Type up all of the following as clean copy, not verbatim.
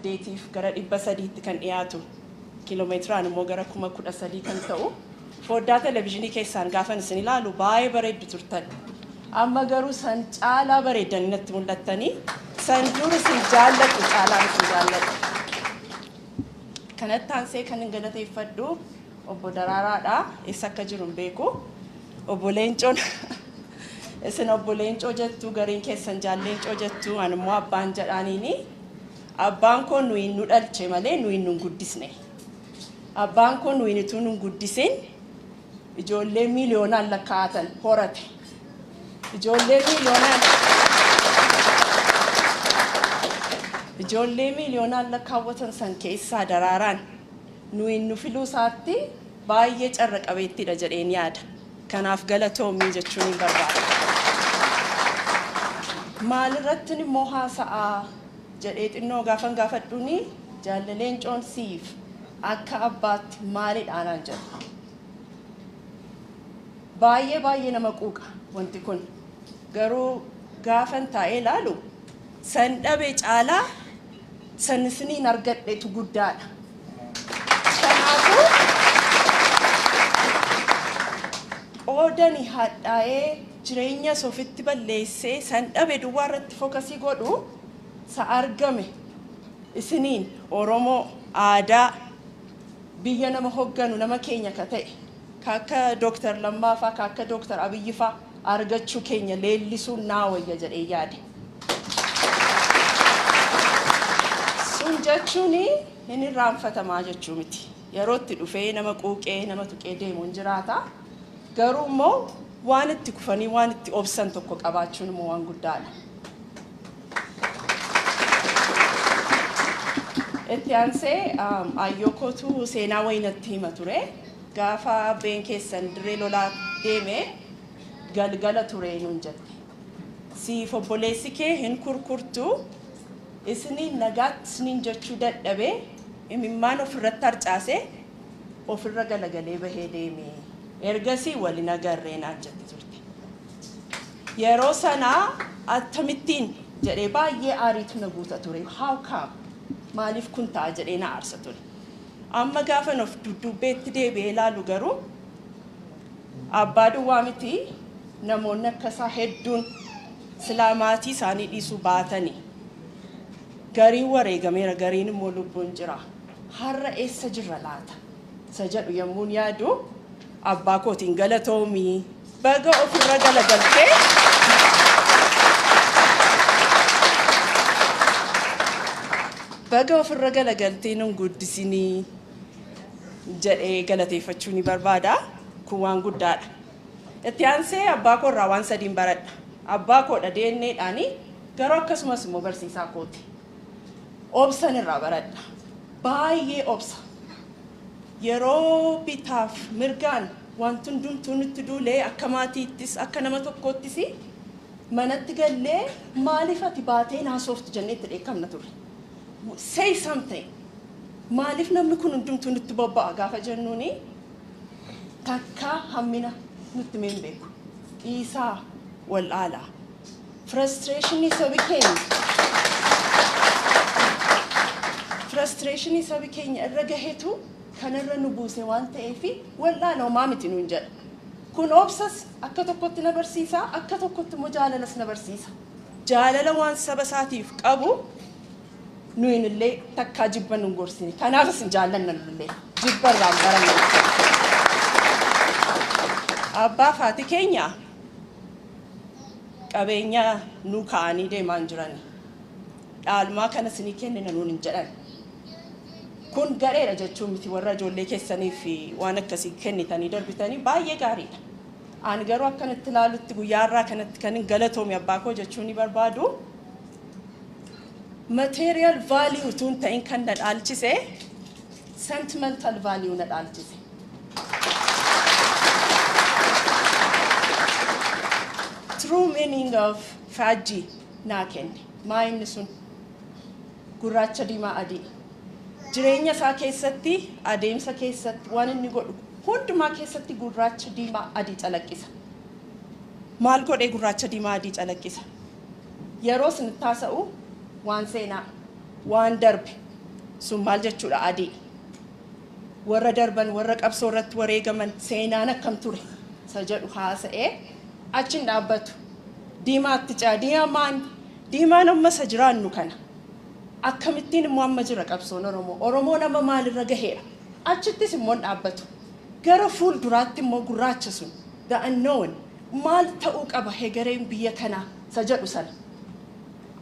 8 gara 300tti kan dhiyaatu, kiiloomeetiraan immoo gara 13,000 kan ta'u. Foddaa televizyiinii keessaan gaafan isin ilaalu baay'ee bareeddu turtan. Amma garuu san caalaa bareeddanii natti mul'attanii, san dur isin jaalladhu caalaan isin jaalladhu. Kanatti aansee kan hin galateeffadhu obbo Daraaraadha. Eessa akka jiru hin beeku. Obbo Leencoon, isin obbo Leencoo jettu, gariin keessan jaal Leencoo jettu, ani immoo abbaan jedhaaniini. Abbaan koo nuyi nu dhalche malee nuyi nu guddisne. Abbaan koo nuyi utuu nu guddisin ijoollee miiliyoonaan lakkaa'atan horate. Ijoollee miiliyoonaan lakkaawwatan san keessaa Daraaraan nuyi nu filuu isaatti baay'ee carra qabeettiidha jedheen yaada. Kanaaf galatoomii jechuun hin barbaada. Maalirrattin immoo haasa'aa jedhee xinnoo gaafan gaafadhuuni, "Jaalle Leencoon siif akka abbaatti maalidha?" naan jedhu. Baay'ee baay'ee nama quuqa wanti kun. Garuu gaafan taa'ee ilaalu san dhabe caalaa san isiniin argadhetu guddaadha. Kanaafuu qoodani hadhaa'ee jireenya ofitti balleessee san dhabe duwwaa irratti focus godhu, sa argame isiniin Oromoo aadaa biyya nama hogganu, nama keenya ka ta'e, ka akka Dooktar Lammaa faa, ka akka Dooktar Abiyyi faa argachuu keenya leellisuun naa wayya jedhee yaade. Sun jechuun hin irraanfatamaa jechuu miti. Yeroo itti dhufee nama quuqee nama tuqee deemu hin jiraata. Garuu immoo waan itti kufanii waan itti obsan tokko qabaachuun immoo waan guddaadha. Itti aansee ayyoo kootu seenaa wayinatti hima ture. Gaafa abbeen keessan dirree lolaa deeme galgala ture nuun jette. Siif obboleessi kee hin kurkurtu, isiniin nagaatti isiniin jechuu dadhabee imimmaan ofirratti harcaasee ofirra galagalee bahee deeme. Ergasii waliin agarree naan jette turte. Yeroo sanaa akkamittiin jedhee baay'ee aariitu na guuta ture. How come? Maaliif kun ta'a jedhee na aarsa ture. Amma gaafan of dudduubbeetti deebi'ee ilaalu garuu abbaa duwwaa miti, namoonni akkasaa hedduun silaa maatii isaanii dhiisuu baatanii, gariin wareegameera, gariin immoo lubbuun jira. Har'a eessa jirra laata? Isa jedhu yommuun yaadu abbaa kootiin galatoomii, baga ofirra galagaltee baga ofirra galagaltee nun guddisinii jedhee galateeffachuu ni barbaada. Kun waan guddaadha. Itti aansee abbaa koo irraa waan sadiin baradha. Abbaa koodha DNAdhaani, garuu akkasumas immoo barsiisaa kooti. Obsan irraa baradha. Baay'ee obsa. Yeroo bitaaf mirgaan wanti hundumtuu nutti duulee, akka maatiittis akka nama tokkoottis, manatti gallee "Maaliif ati baatee naasoftu?" jennee itti dheekkamna turre. "Say something. Maaliif namni kun hundumtuu nutti bobba'a?" gaafa jennuuni takka hammina nutti hin beeku. Dhiisaa, wal'aalaa. Frustration sabi keenya irra gahetu kanarra nu buuse waan ta'eef wal'aala, homaa miti nuun jedha. Kun obsas akka tokkotti na barsiisa, akka tokkotti immoo jaalalas na barsiisa. Jaalala waan saba isaatiif qabu nuyin illee takkaa jibba nun gorsine. Kanaaf isin jaallanna, nullee jibba irraan baranne. Abbaa fi haati keenya qabeenya nu kaa'anii deemaa hin jiran. "Dhaalmaa kana isinii kennina" nuun hin jedhan. Kun gareedha jechuun miti, warra ijoollee keessaniif waan akkasii kennitanii darbitanii baay'ee gaariidha. Ani garuu akkanatti ilaalutti guyyaa irraa kanatti kan hin galatoome abbaa koo jechuun ni barbaadu. Material value utuu hin ta'in kan na dhaalchise sentimental value na dhaalchise. True meaning of faajjii naa kenne. Maa inni sun? Gurraacha, diimaa, adii. Jireenya isaa keessatti, adeemsa keessatti, waan inni godhu hundumaa keessatti gurraacha, diimaa, adii calaqqisa. Maal godhee gurraacha, diimaa, adii calaqqisa? Yeroo isinitti haasa'u waan seenaa, waan darbe, Sun maal jechuudha? Adii. Warra darban, warra qabsoo irratti wareegaman, seenaan akkam ture isa jedhu haasa'ee achiin dhaabbatu. Diimaatti caa. Diimaan, diimaan amma isa jiraannu kana. Akkamittiin immoo amma jira qabsoon Oromoo? Oromoon amma maalirra gaheera? Achittis immoo hin dhaabbatu. Gara fuulduraatti immoo gurraacha sun, the unknown, maal ta'uu qaba hegereen biyya kanaa isa jedhu sana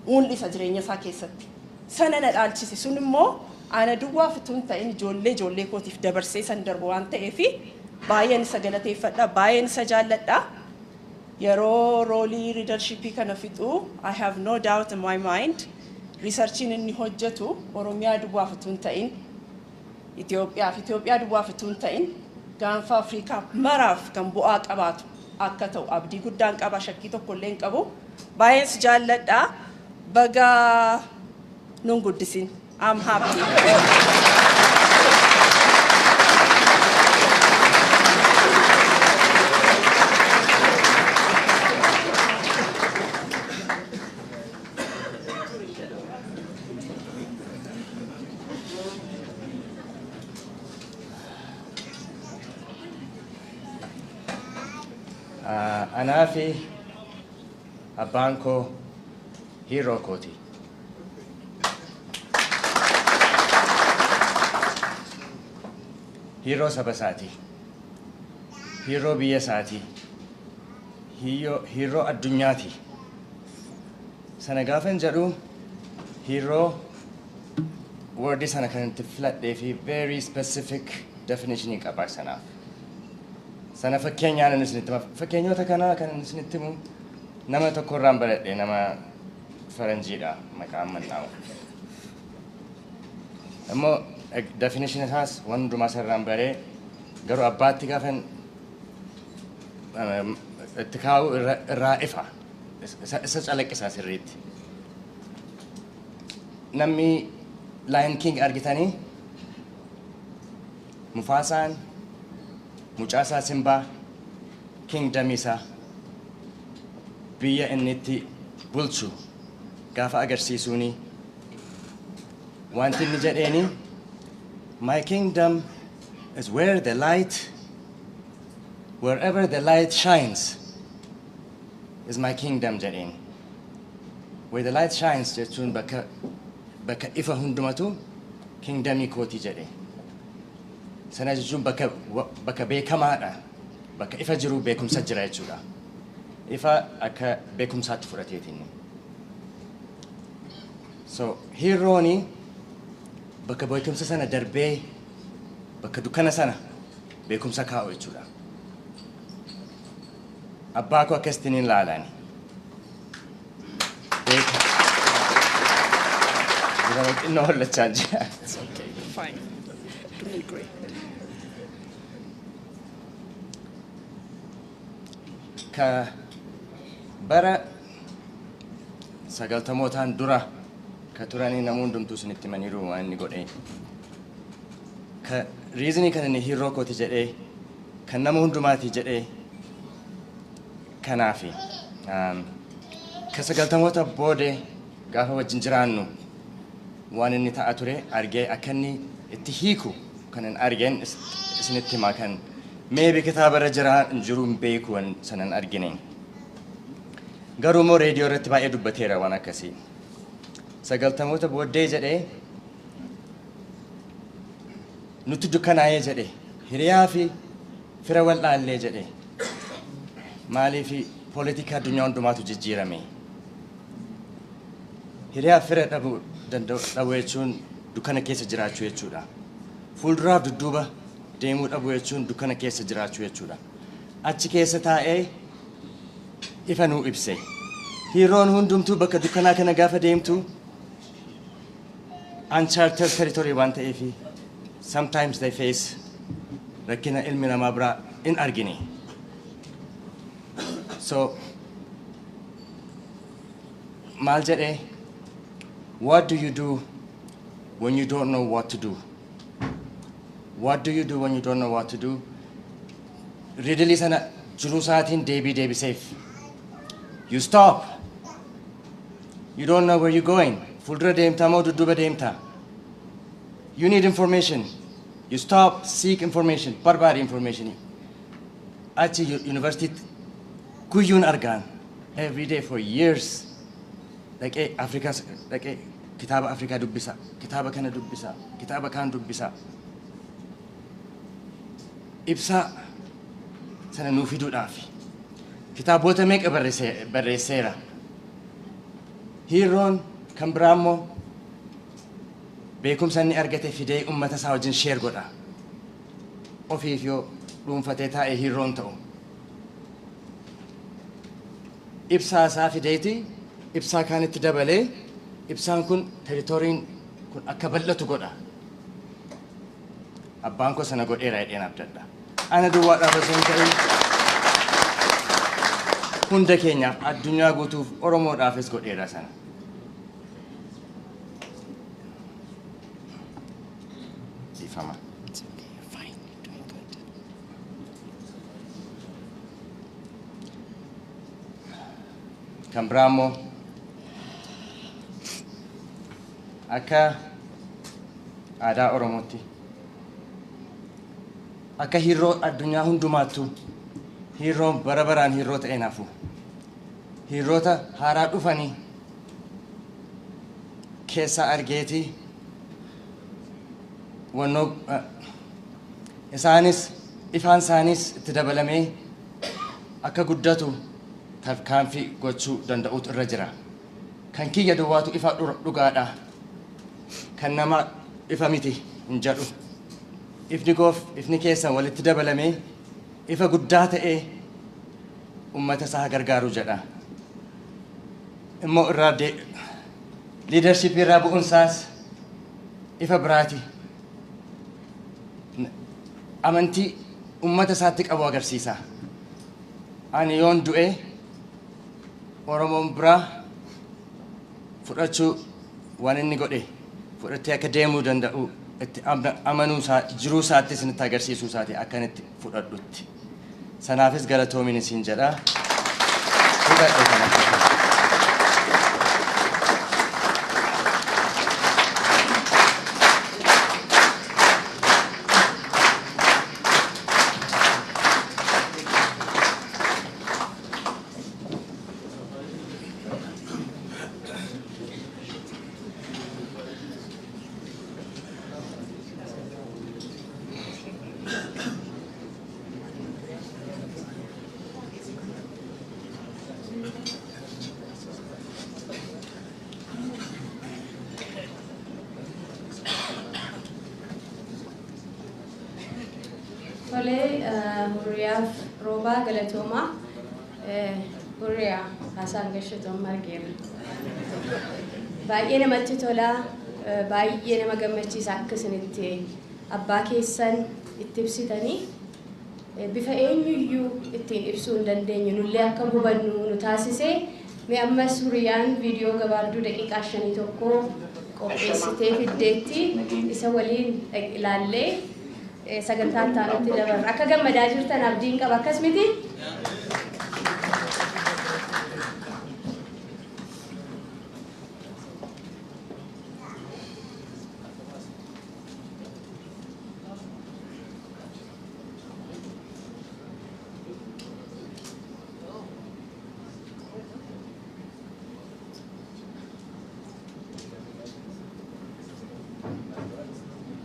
mul'isa jireenya isaa keessatti. Sana na dhaalchise. Sun immoo ana duwwaaf utuu hin ta'in ijoollee ijoollee kootiif dabarsee san darbu waan ta'eef baay'een isa galateeffadha, baay'een isa jaalladha. Yeroo role leadershipii kana fixu, I have no doubt in my mind, researchiin inni hojjetu Oromiyaa duwwaaf utuu hin ta'in Itoophiyaaf, Itoophiyaa duwwaaf utuu hin ta'in gaanfa Afrikaa maraaf kan bu'aa qabaatu akka ta'u abdii guddaan qaba, shakkii tokko illee hin qabu. Baay'een si jaalladha. Baga nun guddisin. I'm happy. Anaa fi abbaan koo hero kooti. Hero saba isaati. Hero biyya isaati. Hero addunyaati. Sana gaafan jedhu, hero wordii sana kan itti filadhee fi very specific definition qaba sanaaf. Sana fakkeenyaan inni isinitti hima. Fakkeenyota kanaa kan inni isinitti himu nama tokko irraan baradhe, nama faranjiidha, maqaan mannaa'u. Immoo definition isaas waan hundumaa isarraan baree, garuu abbaatti gaafan itti kaa'u irraa ifa. Isa calaqqisa sirriitti. Namni Lion King argitanii, Mufaasaan mucaa isaa Simbaa kingdom isaa, biyya inni itti bulchu gaafa agarsiisuuni, wanti inni jedheeni, "My kingdom is where the light, wherever the light shines is my kingdom," jedheen. Where the light shines jechuun bakka ifa hundumatu kingdomii kooti jedhe. Sana jechuun bakka beekamaadha. Bakka ifa jiru beekumsa jira jechuudha. Ifa akka beekumsaatti fudhateetiin. So herooni bakka beekumsa sana darbee bakka dukkana sana beekumsa kaa'u jechuudha. Abbaa koo akkasitti hin ilaalani. Beeka. Jira xinnoo hollachaa jira. It's okay, you're fine. Doing great. Ka bara 90mootaan dura ka turanii namuu hundumtuu isinitti himaniiru waan inni godhe. Ka reasonii kan inni hero kooti jedhee, kan nama hundumaati jedhee kanaafi. Ka 90moota boodee gaafa wajjin jiraannu waan inni ta'a ture argee, akka inni itti hiiku kan hin argeen isinitti himaa, kan maybe kitaaba irra jira hin jiru hin beeku waan sanan argine. Garuu immoo reediyoo irratti baay'ee dubbateera waan akkasii. 90moota booddee jedhee nutti dukkanaa'ee jedhe, hiriyaa fi fira wal dhaallee jedhe, maaliif poolitika addunyaa hundumaatu jijjiirame. Hiriyaa fi fira dhabuu danda'u dhabuu jechuun dukkana keessa jiraachuu jechuudha. Fuulduraaf dudduuba deemuu dhabuu jechuun dukkana keessa jiraachuu jechuudha. Achi keessa taa'ee ifa nuu ibse. Heroon hundumtuu bakka dukkanaa kana gaafa deemtu uncharted territory waan ta'eefi sometimes they face rakkina ilmi namaa biraa in argine. So maal jedhee, "What do you do when you don't know what to do? What do you do when you don't know what to do?" Riddle sana jiruu isaatiin deebii deebiseef. You stop. You don't know where you're going. Fuuldura deemtaa moo dudduuba deemtaa? You need information. You stop, seek information, barbaadi information. Achi university guyyuun argaan every day for years. Dhaqee Afrikaa, dhaqee kitaaba Afrikaa dubbisa, kitaaba kana dubbisa, kitaaba kaan dubbisa. Ibsaa sana nuu fiduudhaaf. Kitaabota meeqa barreesseera. Hiirroon kan biraa immoo beekumsa inni argate fidee uummata isaa wajjin share godha. Ofiif yoo dhuunfatee taa'e hiirroon ta'u. Ibsaa isaa fideeti ibsaa kaanitti dabalee ibsaan kun territoryn kun akka bal'atu godha. Abbaan koo sana godheera jedheen abdadha. Ana duwwaadhaaf osoo hin ta'in hunda keenyaaf, addunyaa guutuuf, Oromoodhaafis godheera sana. Dhiifama. It's okay, you're fine, you're doing good. Kan biraa immoo akka aadaa Oromootti, akka hiiroo addunyaa hundumaattuu, hiiroon bara baraan hiiroo ta'ee naafu, hiiroota haaraa dhufanii keessaa argeetii wannoo isaanis ifaan isaaniis itti dabalamee akka guddatu tarkaanfii gochuu danda'utu irra jira. Kan kiyya duwwaatu ifa dhugaadha. Kan nama ifa miti hin jedhu. Ifni koof ifni keessan walitti dabalamee ifa guddaa ta'ee uummata isaa gargaaru jedha. Immoo irraa leadership irraa bu'uunsaas ifa biraati. Amantii uummata isaatti qabu agarsiisa. Ani yoon du'e Oromoon biraa fudhachuu, waan inni godhe fudhatee akka deemuu danda'u itti amanuu isaa, jiruu isaatti isinitti agarsiisuu isaati akka inni itti fudhadhutti. Sanaafis galatoomin isin jedha. Fudhadhe kana. Tolee, hurriyaaf Roobaa galatoomaa. Hurriyaa haasaan gashatoon margeera. Baay'ee namatti tolaa, baay'ee nama gammachiisa akka isinitti abbaa keessan itti ibsitanii bifa eenyuyyuu ittiin ibsuu hin dandeenyu nullee akka hubannu nu taasise. Mee ammas hurriyaan viidiyoo gabaabduu daqiiqaa 51 qopheessitee fiddeetti isa waliin ilaallee sagantaa itti aanutti dabarra. Akka gammadaa jirtan abdiin qaba, akkas miti?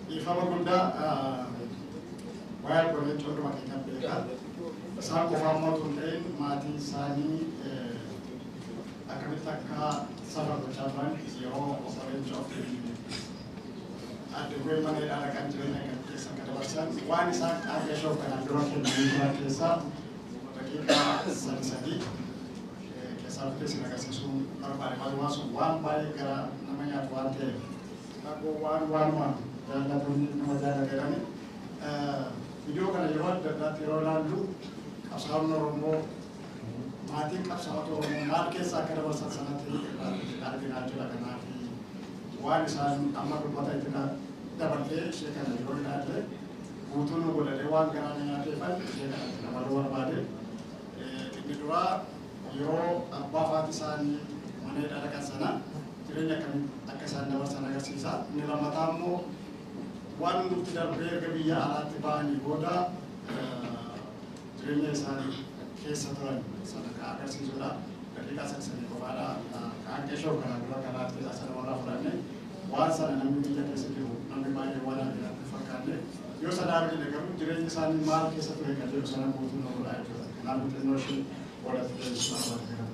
Dhiifama guddaa, waa'ee obboleettii hundumaa keenya beekaa. Isaan qofaa immoo otoo hin ta'in maatii isaanii akkamitti akka safar gochaa turan, yeroo obboleettii ofii adda duree mana hidhaa dhaqan jireenya kan keessa akka dabarsan, waan isaan qaama shoo kanaan dura kennanii turan keessaa daqiiqaa sadi sadii keessaa dhufee isin agarsiisuu barbaade. Waan sun waan baay'ee gara nama nyaatu waan ta'eef waan waanuma jaallatanii nama jaallatanii viidiyoo kana yeroo adda addaatti yeroo ilaallu, qabsaa'onni Oromoo, maatiin qabsaa'ota Oromoo maal keessa akka dabarsan sanatti arginaa jira. Kanaaf waan isaan amma dubbata itti daballee ishee kana yeroo ilaalle guutuu nu godhatee waan garaa na nyaateefan ishee kana itti dabaluu barbaade. Inni duraa yeroo abbaa faati isaanii mana hidhaa dhaqan sana jireenya akkamii akka isaan dabarsan agarsiisa. Inni lammataa immoo Waan nuti darbee erga biyya alaatti ba'anii booda jireenya isaanii keessa turan sana kan agarsiisudha. Daqiiqaa 3 qofaadha. Qaanqee Show kanaan dura karaatti sana warraa fudhanne waan sana namni biyya keessa jiru namni baay'ee waan arginu fakkaanne yoo sana argine garuu jireenya isaanii maal keessa ture kan jedhu sana guutuu nu godha jechuudha. Kanaafuu xinnoo ishee walitti deebisuu barbaada.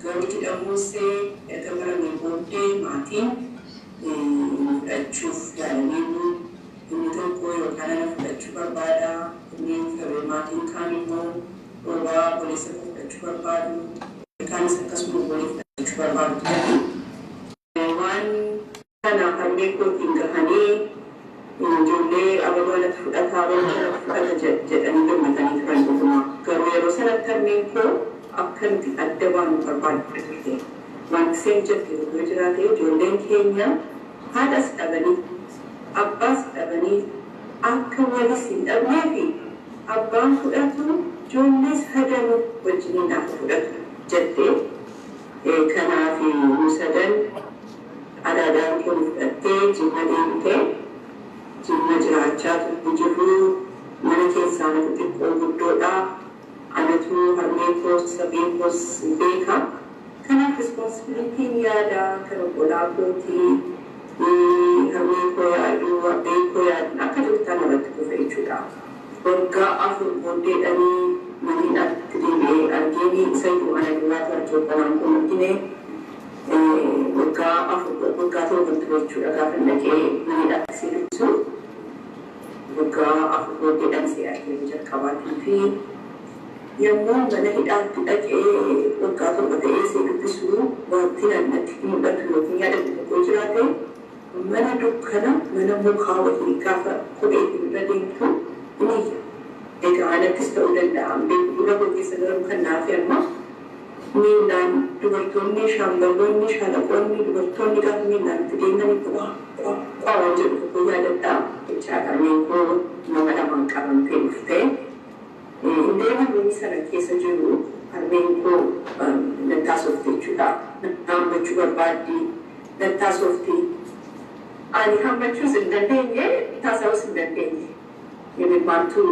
Garuu jedhamuusee erga baramee booddee maatiin fudhachuuf yaalaniiru. Inni tokko yookaan ana fudhachuu barbaada. Inni maatiin kaan immoo roobaa obboleessa fudhachuu barbaadu. Kaanis akkasuma obbolee fudhachuu barbaadu jedhu. Waan kanaaf harmee kootiin gahanii ijoollee abaluu alatti fudhataa abaluu alatti fudhata jedhanii gammadanii turan dhuguma. Garuu yeroo sanatti harmeen koo akka nuti adda baanu barbaadde turte. Wanti isheen jette yoo jiraate ijoolleen keenya haadhas dhabanii abbaas dhabanii akka walis hin dhabnee fi abbaan fudhatu ijoollees sadanuu wajjiniin akka fudhatu jettee kanaaf nu sadan adaadaan keenya fudhattee Jimma deemtee Jimma jiraachaa turte jirru mana keessaa nama xiqqoo guddoodha. Anatu harmee koos sabeen koos beeka. Kanaaf responsibilitiin yaada kan obbolaa kootii harmee koo yaaduu abbee koo yaaduu akka jirtan irratti kufe jechuudha. Waggaa 4 booddeedhanii maniin atti deebi'ee argeenii isa iyyuu ana duraatu argee obbolaan kun argine waggaa 4 waggaa 7 ture jechuudha gaafa dhaqee maniin atti si dubbisu. Waggaa 4 booddeedhaan si argee jalqabaatii fi yommuu mana hidhaatti dhaqee waggaa 7 ta'ee si dubbisu wanti natti mul'atu yookiin yaadatu tokko jiraate mana dukkana mana mukaa wahii gaafa kopheetiin irra deemtu ni egaa anattis ta'uu danda'a beeku dura koo keessa garuu kan naafe amma miillaan dubartoonni shaamballoonni shaalaqoonni dubartoonni gaafa miillaan itti deeman quaa quaa waan jedhu tokko yaadadha. Jechaadha harmeen koo nama lamaan qabamtee dhuftee deema inni sana keessa jiru harmeen koo nattaasofte jechuudha. Hammachuu barbaaddi nattaasofte. Ani hammachuus hin dandeenye taasisuus hin dandeenye. Imimmaantu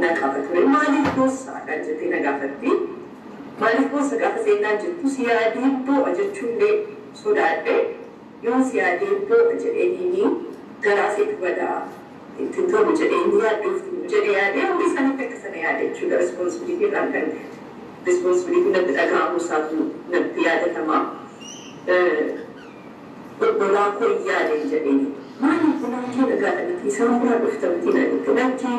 na qaba ture. Maaliif boossaadha jettee na gaafatti. Maaliif boossa gaafa seenaan jettu si yaadeen boo'a jechuullee sodaadhe yoon si yaadeen boo'a jedheenii garaa seetu badaa ittiin tolu jedheenii yaadduuf jedhee yaadee hundi isaaniitti akka sana yaade jechuudha. Responsibilitii irraan kan responsibilitii natti dhaga'amu isaatu natti yaadatama. Obbolaa koo yaadeen jedheeni. Maaliif obbolaan kee dhagaadha miti isaan biraa dhufta miti na jette lakki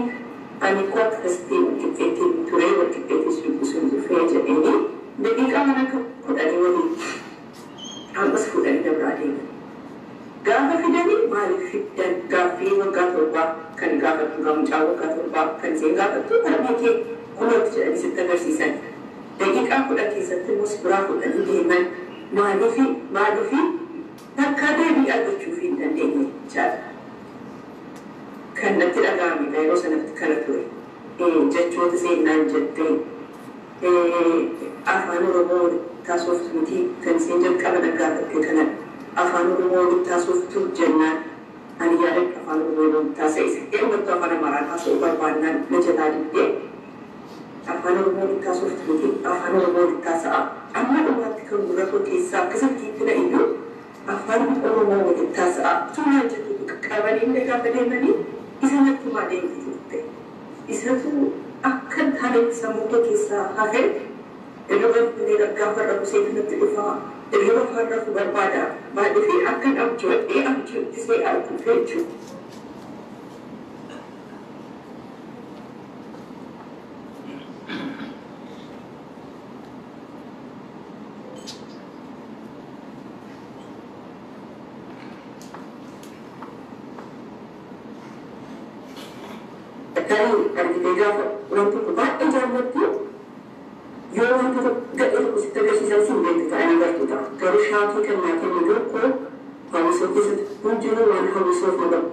ani koo akkasitti walqixxeetiin ture walqixxeetis dubbisuun dhufee jedheeni daqiiqaa mana akka 10 waliin ammas fuudhanii na biraa deeman. Gaafa fidanii maaliif fiddan gaaffii waggaa 7 kan gaafattu mucaa waggaa 7 kan isheen gaafattu harmee kee kunuutti jedhanii sitti agarsiisan. Daqiiqaa 10 keessatti immoo si biraa fuudhanii deeman maaliif maaliif takka deebii argachuuf hin dandeenye jechaadha. Kan natti dhaga'ame yeroo sanatti kana ture. Jechoota seenaan jettee afaan Oromoo walitti haasoftu miti kan isheen jalqaba na gaafatte kana afaan Oromoo walitti haasoftu jennaan ani yaadadhu afaan Oromoo yeroo walitti haasa'e yeroo afaan Amaaraa haasa'uu barbaannaan na jalaa diddee afaan Oromoo walitti haasoftu miti afaan Oromoo walitti haasa'a. Amma dhumaatti kan gurra koo keessaa akka salkiitti na iyyuu afaan Oromoo walitti haasa'a. Tumaan jettu qabanii illee gaafa deemanii isa natti himaa deemti turte. Isatu akka hin taanetti sammuu koo keessaa hafe hirriba illee gaafa rafu seetu natti dhufaa hirriba afaan rafu barbaada. Maaliif akkan abjoodhee abjootti see arguuf jechuudha. Tarii argitee gaafa waan tokko baay'ee jaallattu yoo wanta tokko gadhee tokko sitti agarsiisan siin beektu ta'anii bartu ta'a. Garuu shaakii kan naa kenne tokko hawwisoo keessatti hundinuu waan hawwisoof nu qabu.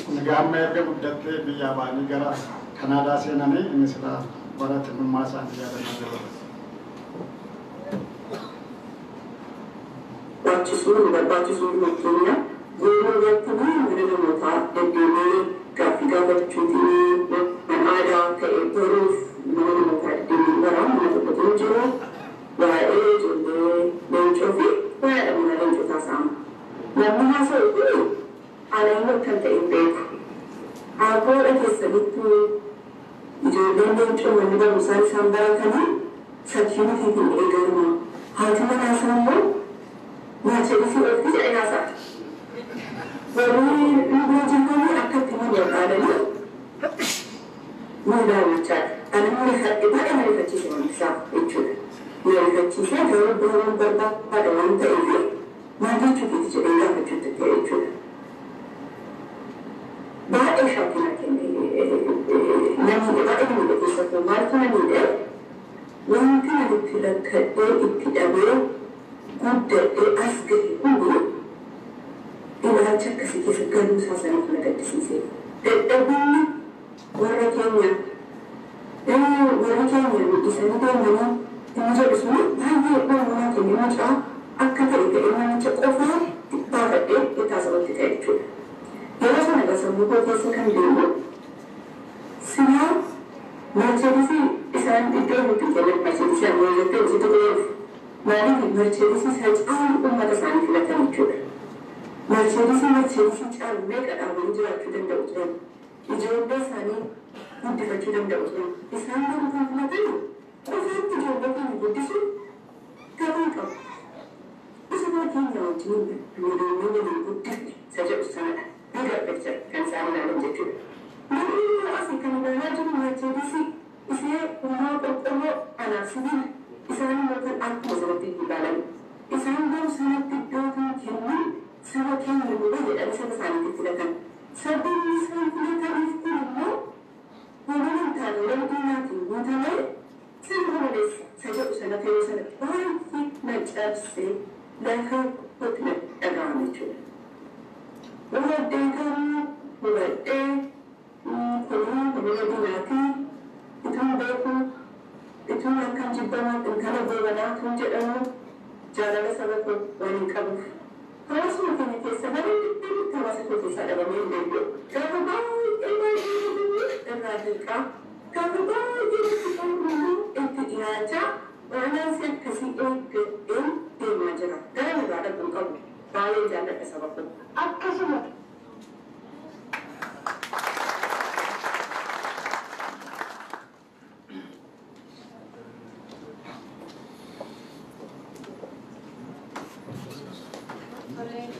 Kun egaa amma erga guddattee biyyaa ba'anii gara Kanaadaa seenanii inni silaa bara xinnummaa isaanii yaadannoo jiru. Barbaachisuu nu barbaachisuu fakkeenya yeroo irratti mana namootaa deddeemee gaaffii gaafachuutiin waan aadaa ta'e baruuf mana namootaa deddeemee baraa mana tokkotu hin jiru waa'ee ijoollee leencoo fi waa'ee dhabina leencoo taasa'ama. Namni haasa'u kun alaayinoo kan ta'e hin beeku. Abboodha keessanittuu ijoolleen leencoo manni barumsaa isaan baratanii sakkiinitiin eegalama. Haati manaa isaa immoo Mercedes'i ofii jedhee haasa'a. Warri leenjifamanii akka itti nu barbaadanii nu daawwachaadha. Ani immoo baay'ee na rifachiise wanti isaa jechuudha. Na rifachiisee garuu baruun barbaada waan ta'eef maal jechuu keeti jedhee gaafachuutti ta'e jechuudha. Baay'ee shakkii na kenne. Namni baay'ee miidhe keessattuu maaltu na miidhe wanti ani itti rakkadhee itti dhabee guddadhee as gahe hundi ilaalcha akkasii keessa galuu isaa saniif na gaddisiise. Dadhabinni warra keenya warra keenya dhiisanii deemanii inni jedhu suni baay'ee uumamaa keenya mucaa akka ta'e ta'ee namicha qofaa baafadhee itti haasawatti ta'e jechuudha. Yeroo sana egaa sammuu koo keessa kan deemu silaa Mercedes isaan iddoo nuti kennan Mercedes ammoo jettee hojii tokko maaliif Mercedes isa caalu uummata isaanii filatan jechuudha. Mercedes Mercedes caalu meeqa dhaabanii jiraachuu danda'u turan. Ijoollee isaanii guddifachuu danda'u turan. Isaan garuu kan filatan qofaatti ijoollee keenya guddisuun gabaa qabu. Isa bira keenya wajjin waliin waliin guddifne isa jedhu sanadha. Bigger picture kan isaan ilaalan jechuudha. Namni asii kan ilaalaa jiru Mercedes isee uumaa qorqorroo anaaf sibiila isaan immoo kan akkuma sanatti ilaalan. Isaan garuu sanatti iddoo kan kennan saba keenya nuu jedhanii saba isaaniitti filatan. Sababni isaan filataniif kun immoo walumaan taane wal diinaatiin guutamee saba hololeessa isa jedhu sanatti yeroo sanatti baay'ee na cabsee lafa kootti na dhaga'ame jechuudha. Hubadhee garuu hubadhee kunii holola diinaatii ituun beeku ituun akkam jibbamaa intala goobanaa tun jedhamu jaalala saba koo waan hin qabuuf. Hawaasuma keenya keessa bara dhibbiitti hawaasa koo keessaa dhabamee hin beeku. Gaafa baay'ee baay'ee irraa hiiqaa gaafa baay'ee immoo itti dhiyaachaa baalansii akkasii eeggadheen deemaa jira. Gara irraa dhaquu hin qabu. Baay'ee jaalladha saba koo. Akkasuma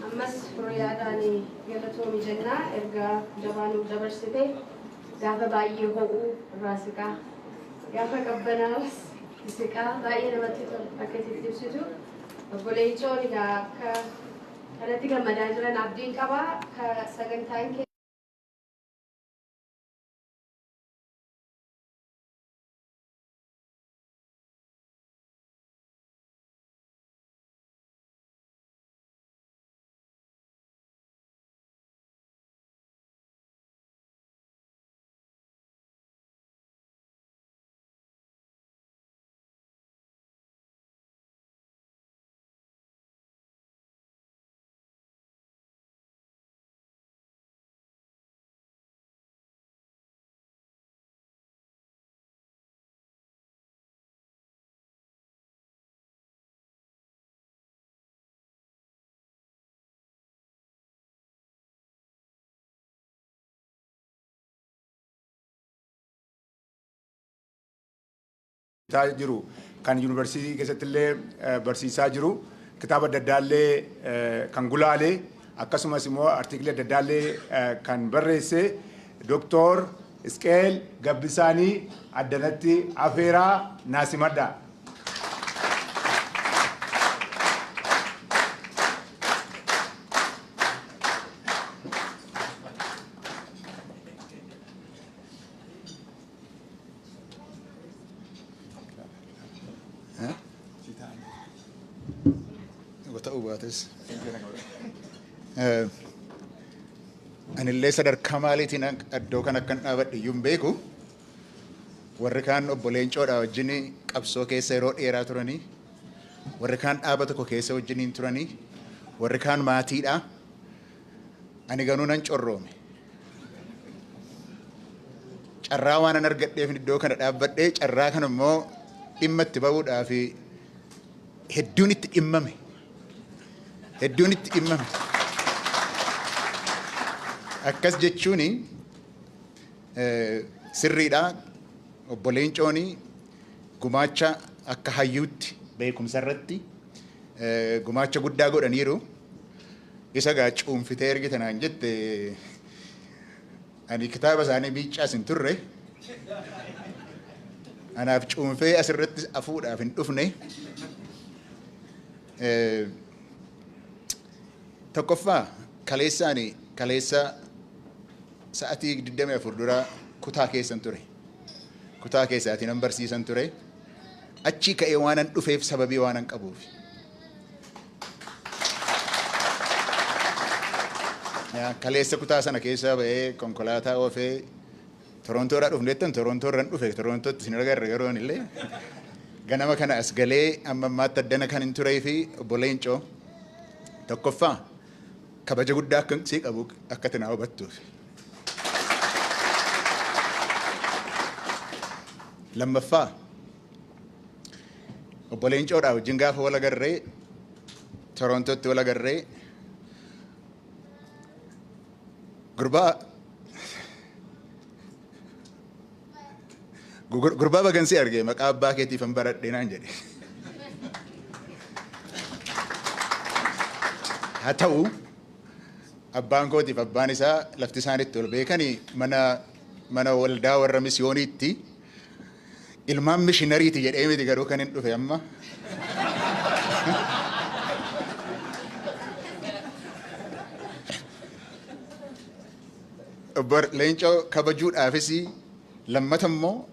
Ammas hiriyaadhaan galatoomi jennaa erga jabaa nuuf dabarsite gaafa baay'ee ho'uu irraa siqaa gaafa qabbanaa'us siqaa baay'ee namatti tola akka itti ibsitu. Obbo Leencoon egaa akka kanatti gammadaa jiran abdiin qaba sagantaan keenya. Jiru kan yuunivarsiitii keessatti illee barsiisaa jiru kitaaba adda addaa illee kan gulaale akkasumas immoo artiikilii adda addaa illee kan barreesse Dooktor Isqeel Gabbisaanii addanatti afeeraa naasimadha. Atis. Anillee sadarkaa maaliitiin iddoo kan akkan dhaabadhe iyyuu hin beeku. Warri kaan obbo Leencoodha wajjin qabsoo keessa yeroo dheeraa turanii, warri kaan dhaaba tokko keessa wajjiniin turanii, warri kaan maatiidha. Ani ganuu nan corroome. Carraa waan an argadheef iddoo kana dhaabbadhee, carraa kana immoo dhimma itti ba'uudhaaf hedduun itti dhimmame. Hedduun itti dhimmame. Akkas jechuun sirriidha. Obbo Leencoon gumaacha akka hayyuutti beekumsa irratti gumaacha guddaa godhaniiru. Isa gaa cuunfitee ergite naan jette, ani kitaaba isaanii miiccaas hin turre. Anaaf cuunfee asirratti afuudhaaf hin dhufne. Tokkoffaa, kaleessaani kaleessa sa'atii 24 dura kutaa keessan ture. Kutaa keessaatiin nan barsiisan ture. Achii ka'ee waanan dhufeef sababii waanan qabuuf. Kaleessa kutaa sana keessaa ba'ee konkolaataa oofee Torontoodhaa dhufneettan Torontoorran dhufe. Torontootti isin agarra yeroo illee. Ganama kana as galee amma ammaatti addana kan hin turee fi obbo Leencoo, tokkoffaa, kabaja guddaa akka sii qabu akka ati naa hubattuuf. Lammaffaa, obbo Leencoodhaa wajjin gaafa wal agarree, Torontootti wal agarree, "Gurbaa, bagansii argee maqaa abbaa keetiif hin baradhee" naan jedhe. Haa ta'u, abbaan kootiif abbaan isaa lafti isaan itti ol beekanii mana waldaa warra misiyooniitti ilmaan mishinariiti jedhee miti garuu kan hin dhufe amma. Obbo Leencoo kabajuudhaafis, lammata immoo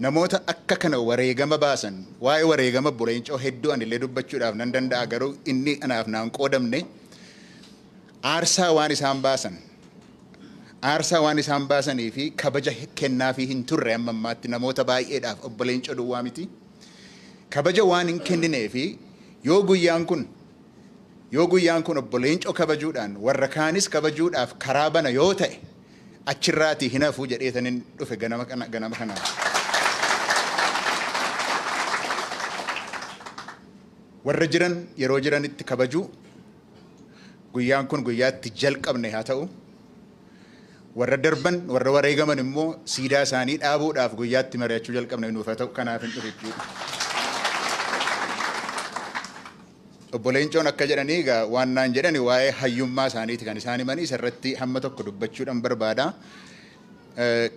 namoota akka kana wareegama baasan, waa'ee wareegama obbo Leencoo hedduu anillee dubbachuudhaaf nan danda'a, garuu inni anaaf naan qoodamne. Aarsaa waan isaan baasan, aarsaa waan isaan baasanii fi kabaja kennaafii hin turre amma ammaatti namoota baay'eedhaaf, obbo Leencoo duwwaa miti. Kabaja waan hin kenninee fi yoo guyyaan kun obbo Leencoo kabajuudhaan warra kaanis kabajuudhaaf karaa bana yoo ta'e, achirraatii hin hafuu jedheetanin dhufe ganama kana. Warra jiran yeroo jiranitti kabajuu, guyyaan kun guyyaatti jalqabne haa ta'u. Warra darban, warra wareegaman immoo siidaa isaanii dhaabuudhaaf guyyaatti mari'achuu jalqabne nuuf haa ta'u, kanaaf hin dhufe jechuudha. Obbo Leencoon akka jedhanii egaa waan naan jedhani waa'ee hayyummaa isaaniiti kan isaan himanii, isarratti hamma tokko dubbachuudhaan barbaada.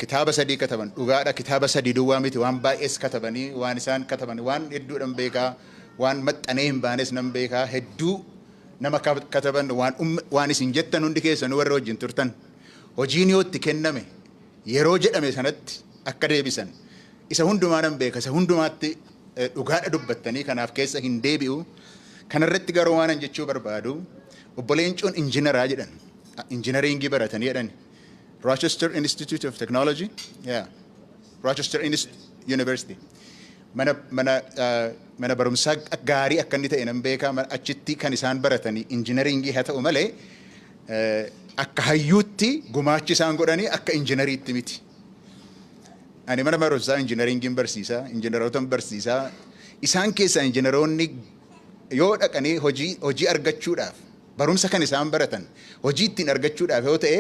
Kitaaba sadii kataban, dhugaadha. Kitaaba sadii duwwaa miti, waan baay'ees katabanii. Waan isaan kataban waan hedduudhaan beekaa, waan maxxanee hin baanes nan beekaa. Hedduu nama kataban. Waan isin jettan hundi keessanuu warra wajjin turtan, hojiin yoo itti kenname yeroo jedhame sanatti akka deebisan isa hundumaa nan beeka. Isa hundumaatti dhugaadha dubbattanii, kanaaf keessa hin deebi'u. Kanarratti garuu waan an jechuu barbaadu, obbo Leencoon injiinaraa jedhan, injiinaringii baratanii jedhan, Rochester Institute of Technology, yeah, Rochester University, mana barumsaa gaarii akka inni ta'e nan beekaa. Achitti kan isaan baratanii injiinaringii haa ta'u malee, akka hayyuutti gumaachi isaan godhanii akka injiinariitti miti. Ani mana barumsaa injiinaringiin barsiisaa, injiinaroota barsiisaa. Isaan keessaa injiinaroonni yoo dhaqanii hojii argachuudhaaf, barumsa kan isaan baratan hojii ittiin argachuudhaaf yoo ta'e,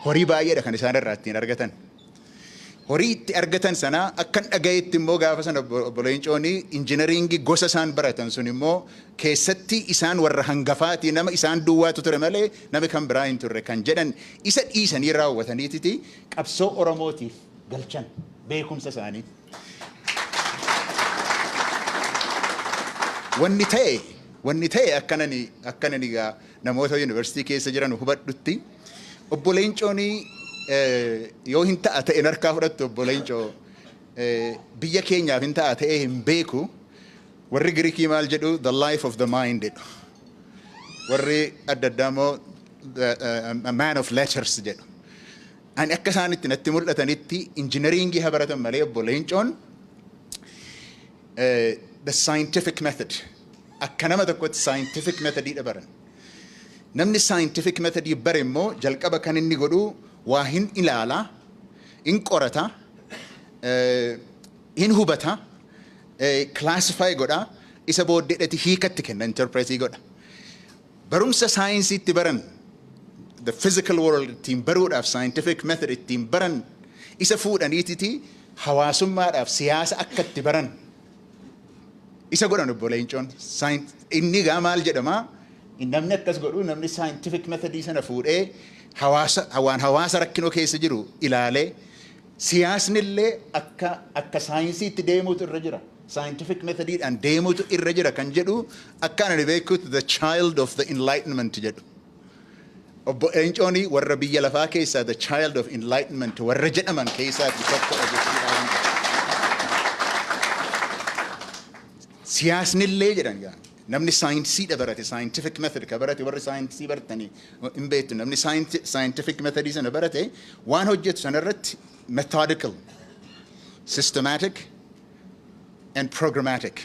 horii baay'eedha kan isaan irraa ittiin argatan. Horii itti argatan sana akkan dhagayetti immoo gaafa sana obbo Leencoon injiinaringii gosa isaan baratan sun immoo keessatti isaan warra hangafaati, nama isaan duwwaatu ture malee nama kan biraa hin turre kan jedhan, isa dhiisanii raawwataniititi qabsoo Oromootiif galchan beekumsa isaanii. Wanni ta'e akkanani egaa namoota yuunivarsiitii keessa jiran hubadhutti, obbo Leencoon yoo hin ta'a ta'e harkaa fudhattu, obbo Leencoo, biyya keenyaaf hin ta'a ta'e hin beeku. Warri Giriikii maal jedhu? "The life of the mind" jedhu. Warri adda addaa immoo a man of letters jedhu. Ani akka isaan itti natti mul'atanitti, injineringii haa baratan malee, obbo Leencoon the scientific method, akka nama tokkotti scientific methodii baran. Namni scientific methodii bare immoo jalqaba kan inni godhu waa hin ilaala, hin qorata, hin hubata, classify godha, isa booddeedhati hiikatti kenna, interpretii godha. Barumsa saayinsiitti baran, the physical world ittiin baruudhaaf scientific method ittiin baran, isa fuudhaniititi hawaasummaadhaaf siyaasa akka itti baran isa godhan obbo Leencoon. Inni gaa maal jedhama? Namni akkas godhu, namni scientific methodii sana fuudhee hawaasa, waan hawaasa rakkinoo keessa jiru ilaalee, siyaasni illee akka saayinsiitti deemuutu irra jira. Scientific methodiidhaan deemuutu irra jira kan jedhu, akka ani beekutti, the child of the enlightenment jedhu. Obbo Leencoon warra biyya lafaa keessaa the child of enlightenment warra jedhaman keessaati tokkodha jechuudha. Siyaasni illee jedhan gaa. Namni saayinsiidha barate, scientific method ka barate, warri saayinsii baratanii hin beektu, namni scientific methodii sana barate waan hojjetu sanarratti methodical, systematic and programmatic.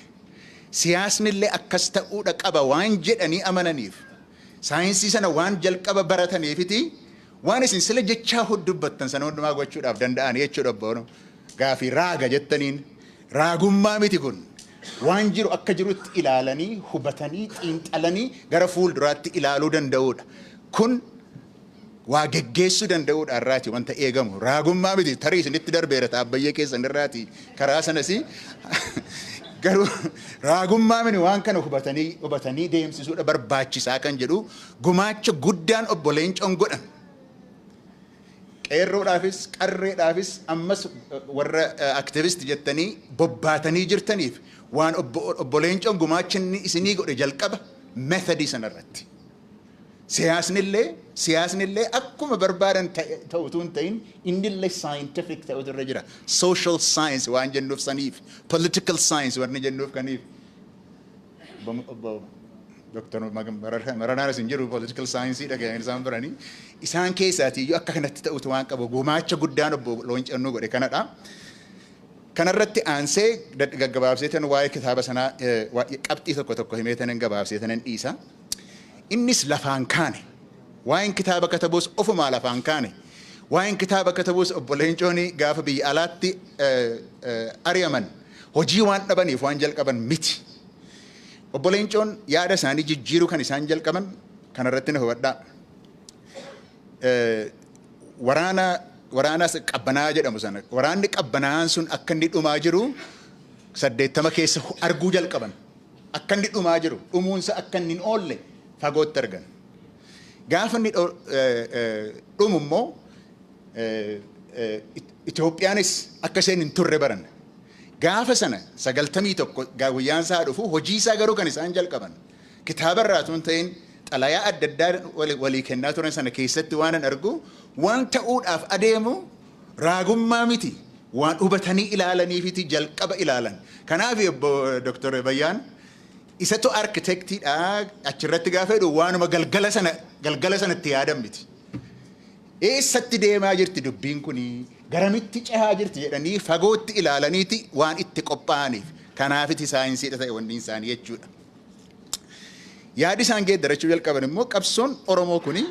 Siyaasni illee akkas ta'uudha qaba waan jedhanii amananiif, saayinsii sana waan jalqaba barataniifiti, waan isin sila jechaa dubbattan sana hundumaa gochuudhaaf danda'an jechuudha obboon. Gaafii raaga jettaniin raagummaa miti kun. Waan jiru akka jirutti ilaalanii, hubatanii, xiinxalanii gara fuulduraatti ilaaluu danda'uudha. Kun waa geggeessuu danda'uudha irraati wanta eegamu. Raagummaa miti, tarii isinitti darbeera taabbayyee keessan irraati karaa sanas, garuu raagummaa miti, waan kana hubatanii deemsisuudha barbaachisaa kan jedhu gumaacha guddaan obbo Leencoon godhan. Qeerroodhaafis, qarreedhaafis, ammas warra activist jettanii bobbaatanii jirtaniif, waan obbo Leencoon gumaacha inni isinii godhe jalqaba methodii sanarratti. Siyaasnillee akkuma barbaadan ta'utu hin ta'in, innillee scientific ta'utu irra jira. Social science waan jennuuf saniif, political science wanni jennuuf kaniif. Obbo Dr. Maranaanis hin jiru, political science dhaga'an isaan baranii. Isaan keessaatii iyyuu akka kanatti ta'utu waan qabu, gumaacha guddaan obbo Leencoon godhe kanadha. Kanarratti aansee gaggabaabsee tan waa'ee kitaaba sanaa qabxii tokko tokko himee tanan gabaabsee tanan dhiisa. Innis lafaan kaane. Waa'een kitaaba katabuus ofumaa lafaan kaane. Waa'een kitaaba katabuus obbo Leencoon gaafa biyya alaatti ari'aman hojii waan dhabaniif waan jalqaban miti. Obbo Leencoon yaada isaanii jijjiiruu kan isaan jalqaban kanarratti na hubadhaa. Waraana qabbanaa jedhamu sana, waraanni qabbanaan sun akka inni dhumaa jiru 80 keessa arguu jalqaban. Akka inni dhumaa jiru, dhumuunsa akka inni hin oolle fagootti argan. Gaafa inni dhumu immoo Itoophiyaanis akka isheen hin turre baran. Gaafa sana 91 guyyaan isaa dhufu, hojii isaa garuu kan isaan jalqaban. Kitaaba irraa tun ta'in, xalayaa adda addaa walii kennaa turan sana keessatti waan an argu, waan ta'uudhaaf adeemu raagummaa miti, waan hubatanii ilaalaniifiti jalqaba ilaalan. Kanaaf obbo Dr. Bayyaan isatu arkitektiidha achirratti gaafa jedhu, waanuma galgala sanatti yaadan miti. Eessatti deemaa jirti dubbiin kuni, garamitti cehaa jirti jedhanii fagootti ilaalaniiti waan itti qophaa'aniif. Kanaafiti saayinsiidha ta'e wanni isaanii jechuudha. Yaadi isaan geeddarachuu jalqaban immoo, qabsoon Oromoo kuni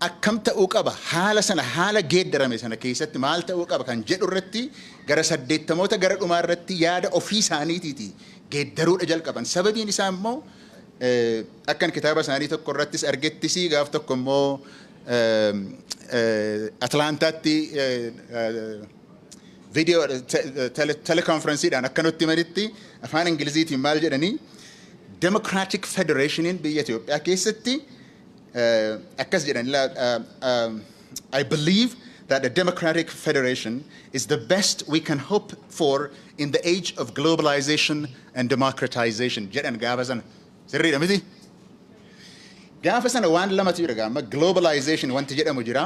akkam ta'uu qaba, haala sana, haala geeddarame sana keessatti maal ta'uu qaba kan jedhu irratti, gara 80moota gara dhumaa irratti yaada ofii isaaniitiiti geeddaruudha jalqaban. Sababiin isaa immoo, akkan kitaaba isaanii tokko irrattis argettis, gaaf tokko immoo Atlaantaatti viidiyoo telekonferensiidhaan akka nutti himanitti, afaan Ingiliziitiin maal jedhanii, Democratic Federationiin biyya Itoophiyaa keessatti akkas jedhan: "I believe that a democratic federation is the best we can hope for in the age of globalization and democratization" jedhan gaafa sana. Sirriidha miti? Gaafa sana waan lamatu jira gaama: globalization wanti jedhamu jira,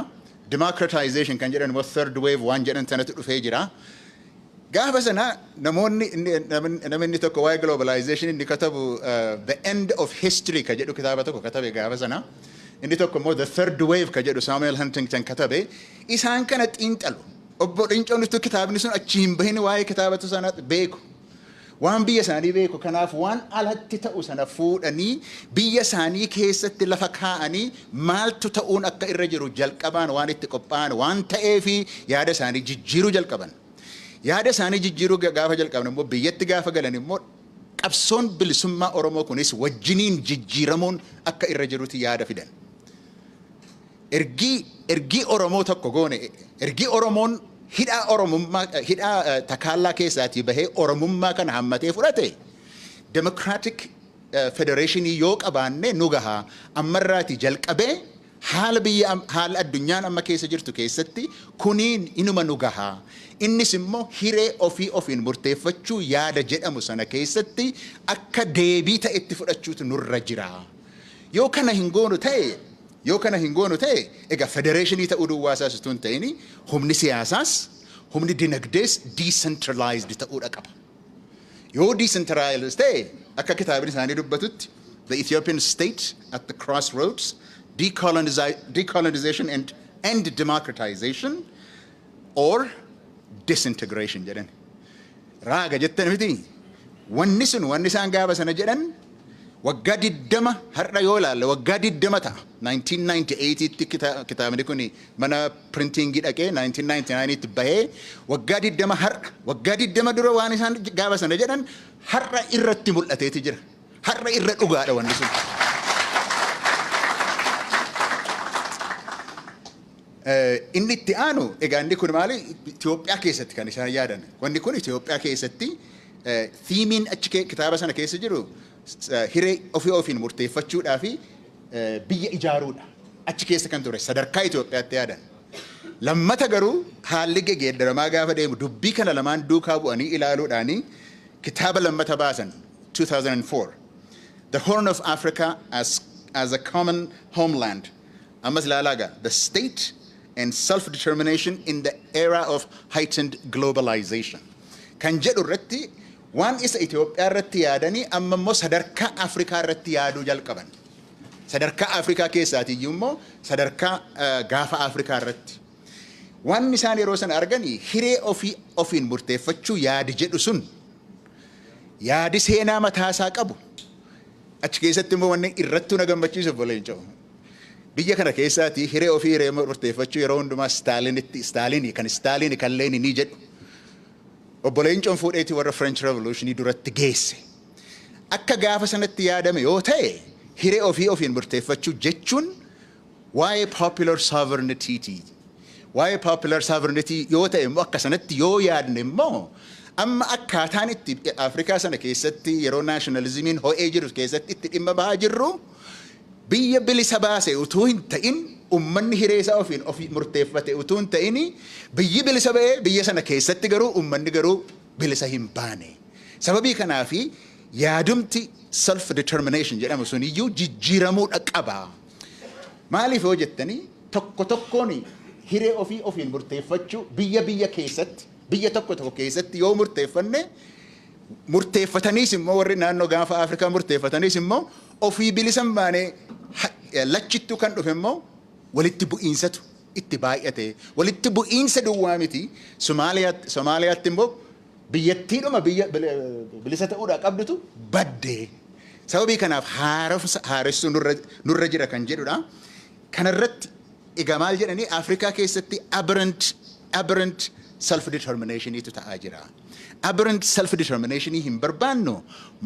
democratization kan jedhan immoo third wave waan jedhan sanatu dhufee jira. Gaafa sana namoonni, namni tokko waa'ee globalization inni katabu "The End of History" ka jedhu kitaaba tokko katabe gaafa sana. Inni tokko immoo "The Third Wave" ka jedhu Samuel Huntington katabe. Isaan kana xiinxalu. Obbo Leencoon utuu kitaabni sun achi hin bahin waa'ee kitaabatu sana beeku. Waan biyya isaanii beeku. Kanaaf waan alatti ta'u sana fuudhanii biyya isaanii keessatti lafa kaa'anii maaltu ta'uun akka irra jiru jalqabaan waan itti qophaa'an waan ta'eefi yaada isaanii jijjiiruu jalqaban. Yaada isaanii jijjiiruu gaafa jalqaban immoo, biyyatti gaafa galan immoo, qabsoon bilisummaa Oromoo kunis wajjiniin jijjiiramuun akka irra jirutti yaada fidan. Ergii Oromoo tokko goone, ergii Oromoon hidhaa Oromummaa, hidhaa takaallaa keessaatii bahee Oromummaa kana hammatee fudhate, Democratic Federationii yoo qabaanne nu gahaa. Ammarraatii jalqabee haala biyya, haala addunyaan amma keessa jirtu keessatti kuniin inuma nu gahaa. Innis immoo hiree ofii ofiin murteeffachuu yaada jedhamu sana keessatti akka deebii ta'etti fudhachuutu nurra jira. Yoo kana hin goonu ta'e, egaa federeeshinii ta'uu duwwaasaas utuu hin ta'in humni siyaasaas humni dinagdees decentralized ta'uudha qaba. Yoo decentralized ta'e, akka kitaabni isaanii dubbatutti, "The Ethiopian State at the Crossroads, Decolonization and Democratization or Disintegration" jedhan. Raaga jettan miti. Wanni sun, wanni isaan gaafa sana jedhan, waggaa 20 har'a yoo ilaalle waggaa 20 ta'a. 1998tti kitaabni kun mana printingii dhaqee 1999tti bahee, waggaa 20 har'a, waggaa 20 dura waan isaan gaafa sana jedhan har'a irratti mul'ateeti jira. Har'a irra dhugaadha wanni sun. Inni itti aanu egaa, inni kun maali? Itoophiyaa keessatti kan isaan yaadan. Wanni kun Itoophiyaa keessatti themeiin achi kitaaba sana keessa jiru hiree ofii ofiin murteeffachuudhaa fi biyya ijaaruudha. Achi keessa kan ture sadarkaa Itoophiyaatti yaadan. Lammata garuu haalli gegeeddaramaa gaafa deemu dubbii kana lamaan duukaa bu'anii ilaaluudhaanii kitaaba lammata baasan 2004. "The Horn of Africa as a Common Homeland." Ammas ilaalaa gaa. "The State and Self-Determination in the Era of Heightened Globalization." Kan jedhu irratti waan isa Itoophiyaa irratti yaadanii amma immoo sadarkaa Afrikaa irratti yaaduu jalqaban. Sadarkaa Afrikaa keessaatiyyuu immoo sadarkaa gaafa Afrikaa irratti. Waan isaan yeroo sana arganii, hiree ofii ofiin murteeffachuu yaadi jedhu sun yaadi seenaa mataasaa qabu. Achi keessatti immoo wanni irrattuu na gammachiisu, obbo Leencoo. Biyya kana keessaatii hiree ofii hiree murteeffachuu yeroo hundumaa Staalinitti, Staalinii kan Staalinii kan Leeninii jedhu. Obbo Leencoon fuudheetii warra French Revolutionii duratti geesse. Akka gaafa sanatti yaadame yoo ta'e, hiree ofii ofiin murteeffachuu jechuun waa'ee popular sovereignty. Waa'ee popular sovereignty yoo ta'e immoo, akka sanatti yoo yaadne immoo, amma akkaataan itti Afrikaa sana keessatti yeroo nationalismiin ho'ee jiru keessatti itti dhimma bahaa jirru, biyya bilisa baase utuu hin ta'in, ummanni hiree isaa ofiin ofii murteeffate utuu hin ta'in, biyyi bilisa ba'ee biyya sana keessatti garuu ummanni garuu bilisa hin baane. Sababii kanaafi yaadumti self determination jedhamu sun iyyuu jijjiiramuudha qaba. Maaliif yoo jettanii, tokko tokkoon hiree ofii ofiin murteeffachuu biyya biyya keessatti, biyya tokko tokko keessatti yoo murteeffanne, murteeffataniis immoo warri naannoo gaafa Afrikaa murteeffataniis immoo ofii bilisa hin baane, lachittuu kan dhufe immoo walitti bu'iinsatu itti baay'ate. Walitti bu'iinsa duwwaa miti, Somaaliyaatti immoo biyyattiidhuma biyya bilisa ta'uudhaa qabdutu badde. Sababii kanaaf haaressuu nurra jira kan jedhudha. Kanarratti egaa maal jedhanii, Afrikaa keessatti aberrant self determinationiitu ta'aa jira. Aberrant self determinationii hin barbaannu,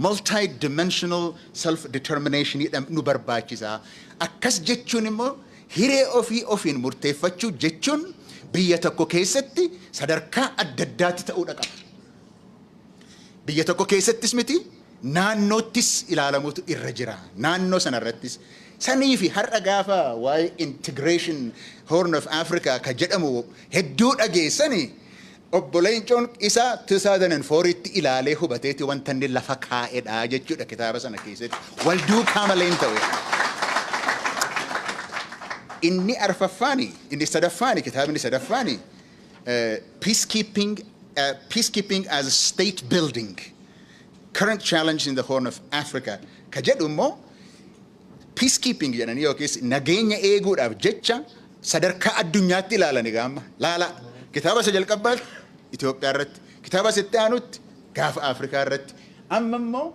multi-dimensional self determinationii nu barbaachisa. Akkas jechuun immoo hiree ofii ofiin murteeffachuu jechuun biyya tokko keessatti sadarkaa adda addaatti ta'uudha qaba. Biyya tokko keessattis miti, naannoottis ilaalamuutu irra jira. Naannoo sanarrattis. Sanii fi har'a gaafa waa'ee integration Horn of Africa ka jedhamu hedduu dhageessani, obbo Leencoon isaa 2004tti ilaalee hubateeti wanta inni lafa kaa'edha jechuudha kitaaba sana keessatti. Wal duukaa malee hin ta'u. Inni arfaffaani, inni sadaffaani, kitaabni sadaffaani "Peacekeeping Peacekeeping as a State Building, Current Challenge in the Horn of Africa ka jedhu immoo, peacekeeping jedhanii yookiis nageenya eeguudhaaf jecha sadarkaa addunyaatti ilaalan. Egaa amma laala, kitaaba isa jalqabaatti Itoophiyaa irratti, kitaaba isa itti aanutti gaafa Afrikaa irratti, amma immoo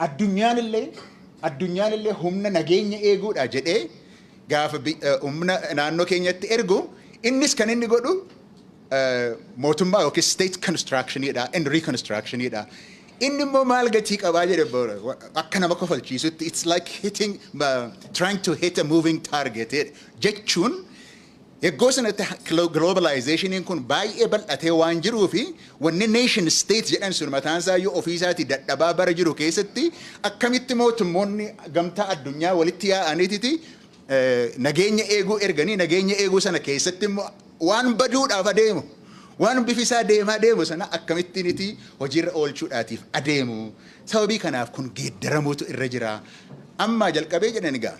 addunyaan illee humna nageenya eeguudha jedhee gaafa humna naannoo keenyatti ergu, innis kan inni godhu mootummaa yookiis state constructionidha and reconstructionidha. Inni immoo maal gatii qabaa jedhe, akka nama kofalchiisutti, it's like hitting trying to hit a moving target jechuun. Eggoo sanatti globalizationiin kun baay'ee bal'atee waan jiruu fi wanni nation state jedhan sun mataan isaa iyyuu ofii isaatii dadhabaa bara jiru keessatti, akkamitti mootummoonni gamtaa addunyaa walitti yaa'aniititi nageenya eeguu erganii, nageenya eeguu sana keessatti immoo waan baduudhaaf adeemu, waan bifi isaa deemaa deemu sana akkamittiiniti hojiirra oolchuudhaatiif adeemu? Sababii kanaaf kun geeddaramuutu irra jira. Ammaa jalqabee jedhan, egaa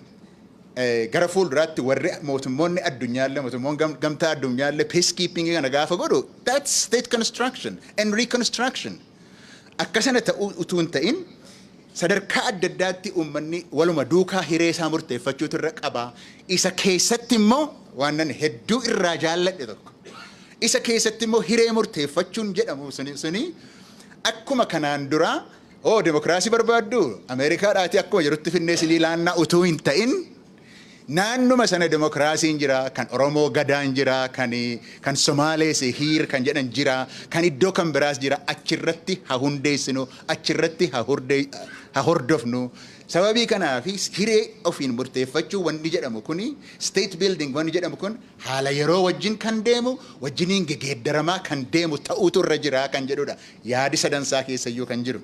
gara fuulduraatti warri mootummoonni addunyaallee, mootummoonni gamtaa addunyaallee peacekeeping kana gaafa godhu, that's state construction and reconstruction. Akka sana ta'uu utuu hin ta'in, sadarkaa adda addaatti uummanni waluma duukaa hiree isaa murteeffachuutu irra qaba. Isa keessatti immoo waan nan hedduu irraa jaalladhe tokko. Isa keessatti immoo hiree murteeffachuun jedhamu suni akkuma kanaan duraa, oo demokiraasii barbaaddu, Ameerikaadhaati akkuma jirutti finnee sinii laannaa utuu hin ta'in, naannuma sana demokiraasiin jira, kan Oromoo Gadaan jira, kan Somaalees hiir kan jedhan jira, kan iddoo kan biraas jira, achirratti haa hundeessinu, achirratti haa hordofnu. Sababii kanaaf hiree ofiin murteeffachuu wanni jedhamu kuni, state building wanni jedhamu kun, haala yeroo wajjin kan deemu, wajjiniin gegeeddaramaa kan deemu ta'uutu irra jira kan jedhudha. Yaadi sadansaa keessayyuu kan jiru.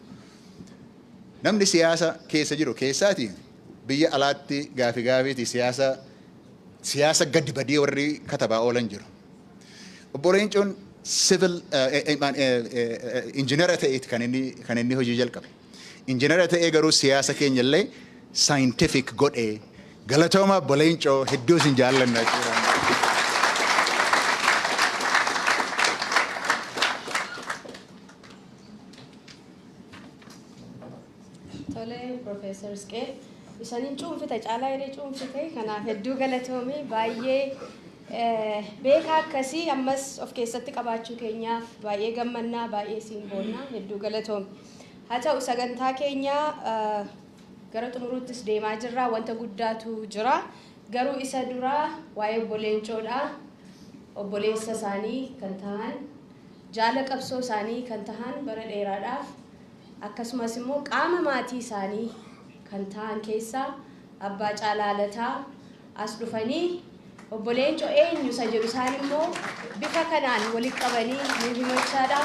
Namni siyaasa keessa jiru keessaati biyya alaatti gaafi gaafiiti siyaasa gadi badii warri katabaa oolan jiru. Obbo Leencoon civil injiinara ta'eeti kan inni hojii jalqabe. Injiinara ta'ee garuu siyaasa keenya illee scientific godhee. Galatooma Obbo Leencoo, hedduu isin jaallanna jechuudha. Tole, Profeesar Isqeel, isaniin cuunfite caalaa jedhee cuunfite. Kanaaf hedduu galatoomii. Baay'ee beekaa akkasii ammas of keessatti qabaachuu keenyaaf baay'ee gammannaa, baay'ee siin boonnaa, hedduu galatoomi. Haa ta'u, sagantaa keenyaa gara xumuruuttis deemaa jirra, wanta guddaatu jira. Garuu isa duraa waa'ee obbo Leencoodha. Obboleessa isaanii kan ta'an, jaala qabsoo isaanii kan ta'an bara dheeraadhaaf, akkasumas immoo qaama maatii isaanii kan ta'an keessaa Abbaa Caalaa Lataa as dhufanii obbo Leencoo eenyu isa jedhu isaan immoo bifa kanaan walitti qabanii nu himachaadha.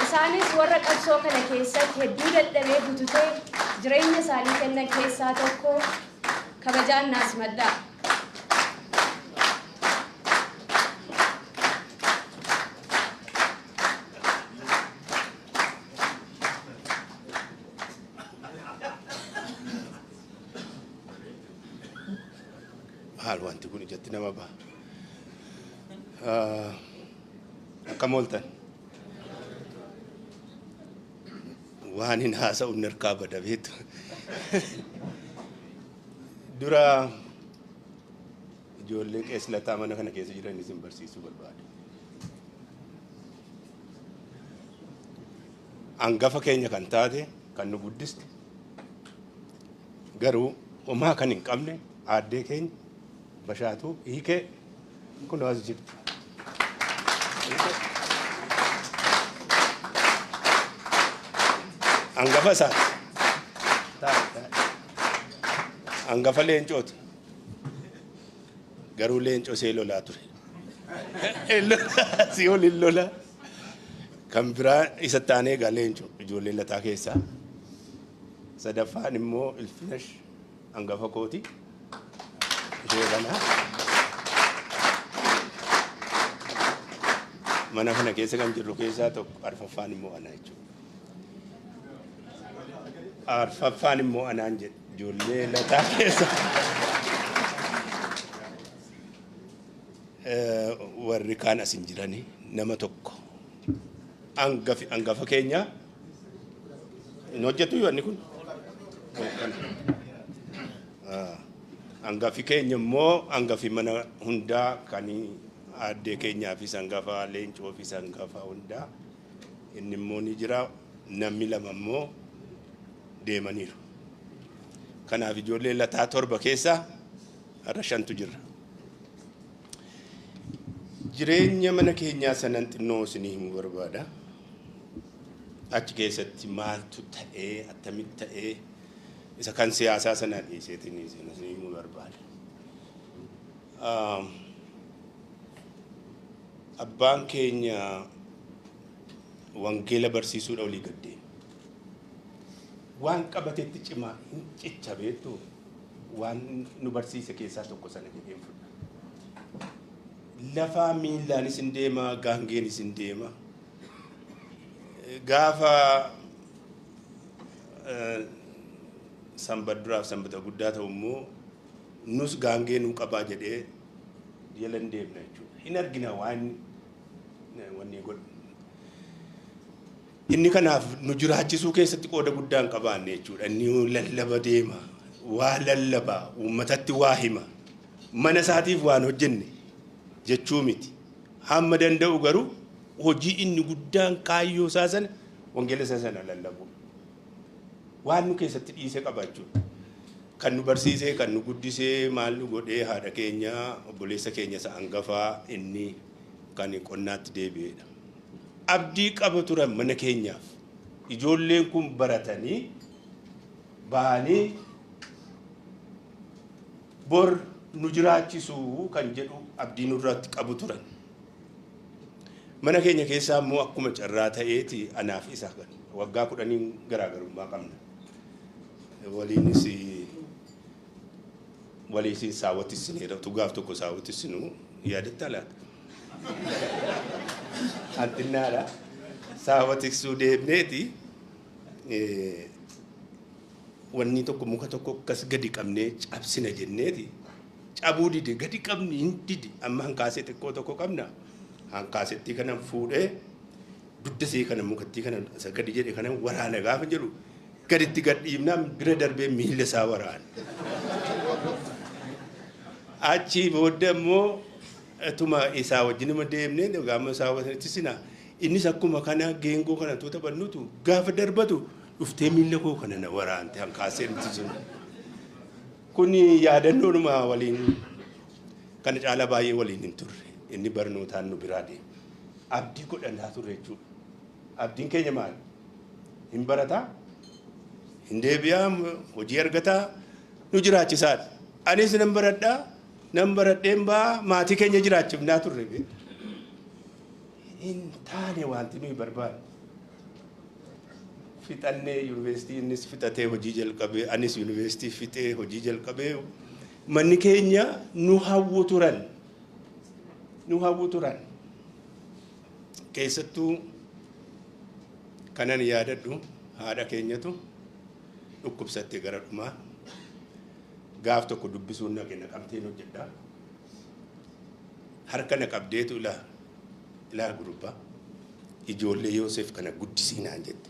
Isaanis warra qabsoo kana keessatti hedduu dadhabee bututee jireenya isaanii kennan keessaa tokko. Kabajaan naas maddaa. Maal wanti kun ijatti nama baha. Akkam ooltan? Waan hin haasa'u harkaa bada beektu. Dura ijoollee qeeslataa mana kana keessa jiran isin barsiisuu barbaada. Hangafa keenya kan taate, kan nu guddiste, garuu homaa kan hin qabne, aaddee keenya Bashaatuu Hiikee kun as jirti. Hangafa isaati. Hangafa Leencooti. Garuu Leencoo see lolaa ture. Si waliin lolaa. Kan biraa isa taanee egaa Leencoo ijoollee Lataa keessaa. Sadaffaan immoo Ilfinesh hangafa kooti. Ishee kana. Mana kana keessa kan jirru keessaa tokko, arfaffaan immoo ana jechuudha. Arfaffaan immoo anaan jedhe ijoollee Lataa keessa. Warri kaan as hin jirani, nama tokko Angafa keenya hin hojjetu yoo inni kun. Angafi keenya immoo angafi mana hundaa kan aaddee keenyaa fi sangafa leencoo fi sangafa hundaa inni immoo ni jira. Namni lama immoo deemaniiru. Kanaaf ijoollee Lataa 7 keessaa har'a 5tu jira. Jireenya mana keenyaa sanan xinnoo isinii himuu barbaada. Achi keessatti maaltu ta'ee attamitti ta'ee isa kan siyaasaa sanaa dhiiseetiin isinii himuu barbaada. Abbaan keenya wangeela barsiisuudha olii gad deema. Waan qabatetti cimaa hin cicha beektu waan nu barsiise keessaa tokko sana jedheen fudha. Lafaa miillaanis hin deema, gaangeenis hin deema. Gaafa sanbata duraaf sanbata guddaa ta'u immoo nus gaangee nuu qabaa jedhee jala hin deemna jechuudha. Hin argina waan wanni godhu. Inni kanaaf nu jiraachisuu keessatti qooda guddaa hin qabaanne jechuudha. Inni lallaba deema, waa lallaba, uummatatti waa hima. Mana isaatiif waan hojjenne jechuu miti. Hamma danda'u garuu hojii inni guddaan kaayyoo isaa sana wangeela isaa sana lallabu. Waan nu keessatti dhiise qaba jechuudha. Kan nu barsiisee, kan nu guddisee, maal nu godhee haadha keenya, obboleessa keenya isa hangafaa inni kan qonnaatti deebi'edha. Abdii qaba turan mana keenyaaf. Ijoolleen kun baratanii ba'anii bor nu jiraachisuu kan jedhu abdii nurratti qabu turan. Mana keenya keessaa immoo akkuma carraa ta'eeti anaaf isa kan waggaa 10 garaagarummaa qabna. Waliinis waliisin saawwatisineera gaaf tokko saawwatisinuu yaadatta laata? Antinnaadha. Saawwatiksuu deemneeti wanni tokko muka tokko akkas gadi qabnee cabsina jenneeti cabuu dide gadi qabni hin dide amma hankaasee xiqqoo tokko qabna. Hankaasettii kana fuudhee dugda see kana mukattii kana isa gadi jedhe kana waraana gaafa jedhu gaditti gad dhiibnaan bira darbee miila isaa waraana. Achi booda immoo tuma isaa wajjinuma deemnee gaafa isaa wajjinitti sina innis akkuma kana geengoo kana tuuta taphannutu gaafa darbatu dhuftee miila koo kana na waraante hankaasee nuti sun. Kun yaadannoonuma waliin kana caalaa baay'ee waliin hin turre. Inni barnootaan nu biraa deema. Abdii godhannaa turre jechuudha. Abdiin keenya maali? Hin barataa, hin deebi'aa, hojii argataa, nu jiraachisaadha. Anis nan baradhaa, nan baradheen ba'aa maatii keenya jiraachifnaa turre. Hin taane wanti nuyi barbaannu. Fixannee yuunivarsiitii innis fixatee hojii jalqabee, anis yuunivarsiitii fixee hojii jalqabee manni keenya nu hawwu turan. Nu hawwu turan. Keessattuu kanan yaadadhu haadha keenyatu dhukkubsattee gara dhumaa gaaf tokko dubbisuun na kenna qabteen hojjedha. Harka na qabdeetu ilaa gurbaa ijoollee Yoosef kana guddisii naan jette.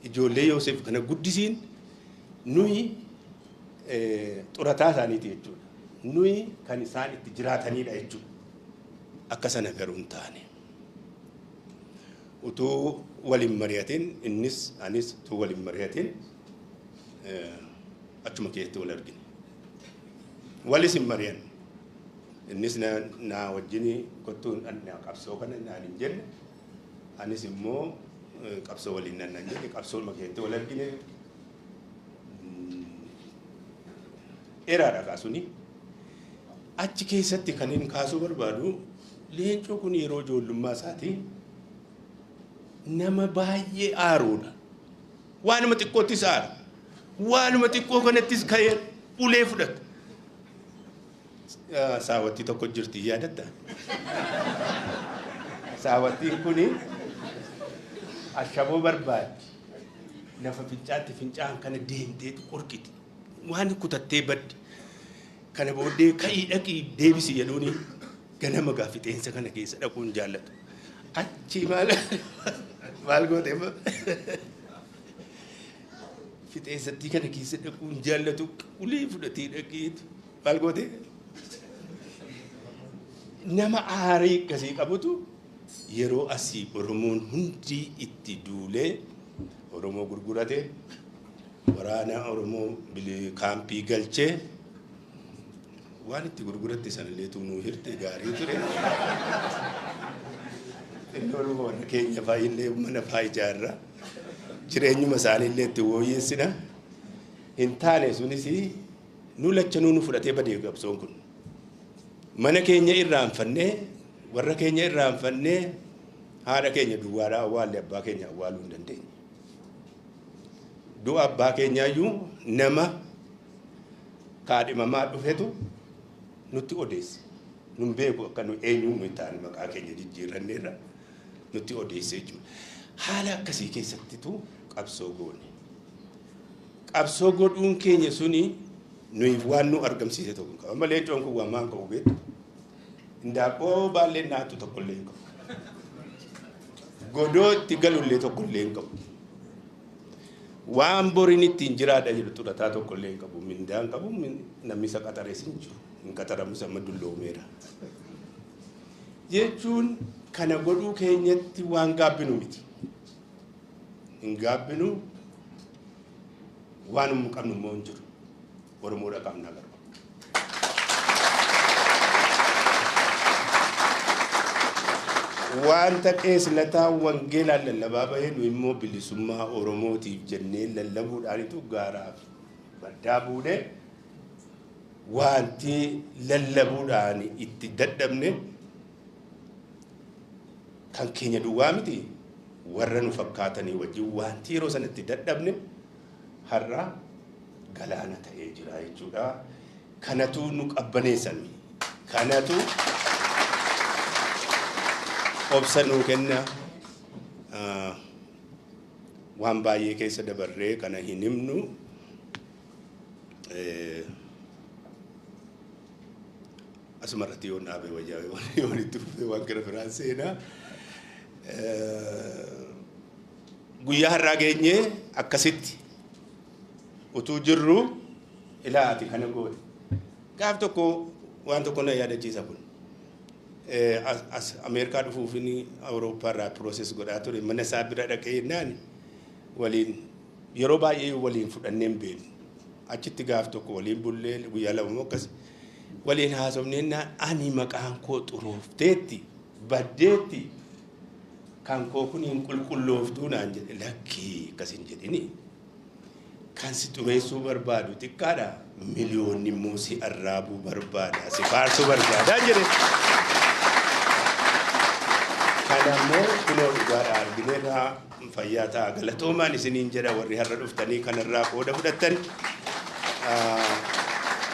Ijoollee Yoosef kana guddisiin nuyi xurataa isaaniiti jechuudha. Nuyi kan isaan itti jiraatanidha jechuudha. Akka sana garuu hin taane. Utuu waliin mari'atin innis anis utuu waliin mari'atin achuma keessatti wal argine. Walis hin mari'anne. Innis na wajjin kottuu na qabsoo kana naan hin jenne. Anis immoo qabsoo waliin nan jenne qabsoodhuma keessatti wal argine. Dheeraadha kaasuni. Achi keessatti kan inni kaasuu barbaadu leencoo kun yeroo ijoollummaa isaatii nama baay'ee aaruudha. Waanuma xiqqoottis aara. Waanuma xiqqoo kanattis ka'ee ulee fudhata. Saawwattii tokko jirti yaadatta? Saawwattiin kuni ashaboo barbaaddi. Lafa fincaatti fincaan kana deemtee qorqiti. Waan kutattee baddi. Kana booddee ka'ii dhaqii deebisi jedhuuni ganama gaafixeensa kana keessa dhaquun jaallatu. Achi maal maal goote fixeessattii kana keessa dhaquun jaallatu ulee fudhatee dhaqeetu maal goote nama aarii akkasii qabutu yeroo asii Oromoon hundi itti duulee Oromoo gurgurate waraana Oromoo kaampii galchee waan itti gurguratte sanallee nuu hirte gaarii ture. Xinnoon warra keenya faayillee mana faa ijaarra jireenyuma isaaniillee itti wooyyeessina. Hin taane sunis nu lachanuu nu fudhatee badee qabsoon kun. Mana keenya irraanfannee warra keenya irraanfannee haadha keenya duwwaadhaa awwaalle abbaa keenya awwaaluu hin dandeenye. Du'a abbaa keenyaayyuu nama kaadhimamaa dhufetu nutti odeesse. Nun beeku akka nu eenyuun nuyi taane maqaa keenya jijjiirranneerra nutti odeesse jechuudha. Haala akkasii keessattitu qabsoo goone. Qabsoo godhuun keenya suni nuyi waan nu argamsiise tokko hin qabu. Amma leencoon kun waan maan qabu beektu. Indaaqqoo baalleen naattu tokkollee hin qabu. Godoo itti galullee tokkollee hin qabu. Waan boriin ittiin jiraadha jedhu xurataa tokkollee hin qabu. Mindaa hin qabu, namni isa qaxarees hin jiru. Hin qaxaramus amma dulloomeera. Jechuun kana godhuu keenyatti waan gaabbinu miti. Hin gaabbinu waan hin qabnu immoo hin jiru. Oromoodha qabna garba. Wanta qees Lataa wangeelaan lallabaa bahee nu immoo bilisummaa Oromootiif jennee lallabuudhaanitu gaaraaf baddaa buunee wanti lallabuudhaan itti dadhabne kan keenya duwwaa miti warra nu fakkaatanii wajjin wanti yeroo sana itti dadhabne har'a galaana ta'ee jira jechuudha. Kanatu nu qabbaneessan. Kanatu obsa nuu kenna. Waan baay'ee keessa dabarree kana hin himnu. Asuma irratti yoo dhaabe wayyaa yoo itti fufee waan gara biraan seenaa. Guyyaa har'aa geenyee akkasitti utuu jirru ilaa ati kana goote. Gaaf tokko waan tokko na yaadachiisa kun. As Ameerikaa dhufuuf inni Awurooppaa irraa pirooses godhaa ture mana isaa bira dhaqee jennaan waliin yeroo baay'ee waliin fudhannee hin beeknu. Achitti gaaf tokko waliin bullee guyyaa lama immoo akkas waliin haasofnee jennaan ani maqaan koo xuroofteetti baddeetti kan koo kun hin qulqullooftuu naan jedhe lakkii akkas hin jedhini. Kan si xureessuu barbaadu xiqqaadha miliyoonni immoo si arraabuu barbaada si faarsuu barbaada jedhe. Kana immoo kunoo dhugaadha argineerra fayyaa ta'a galatoomaan isiniin jedha warri har'a dhuftanii kanarraa qooda fudhattan.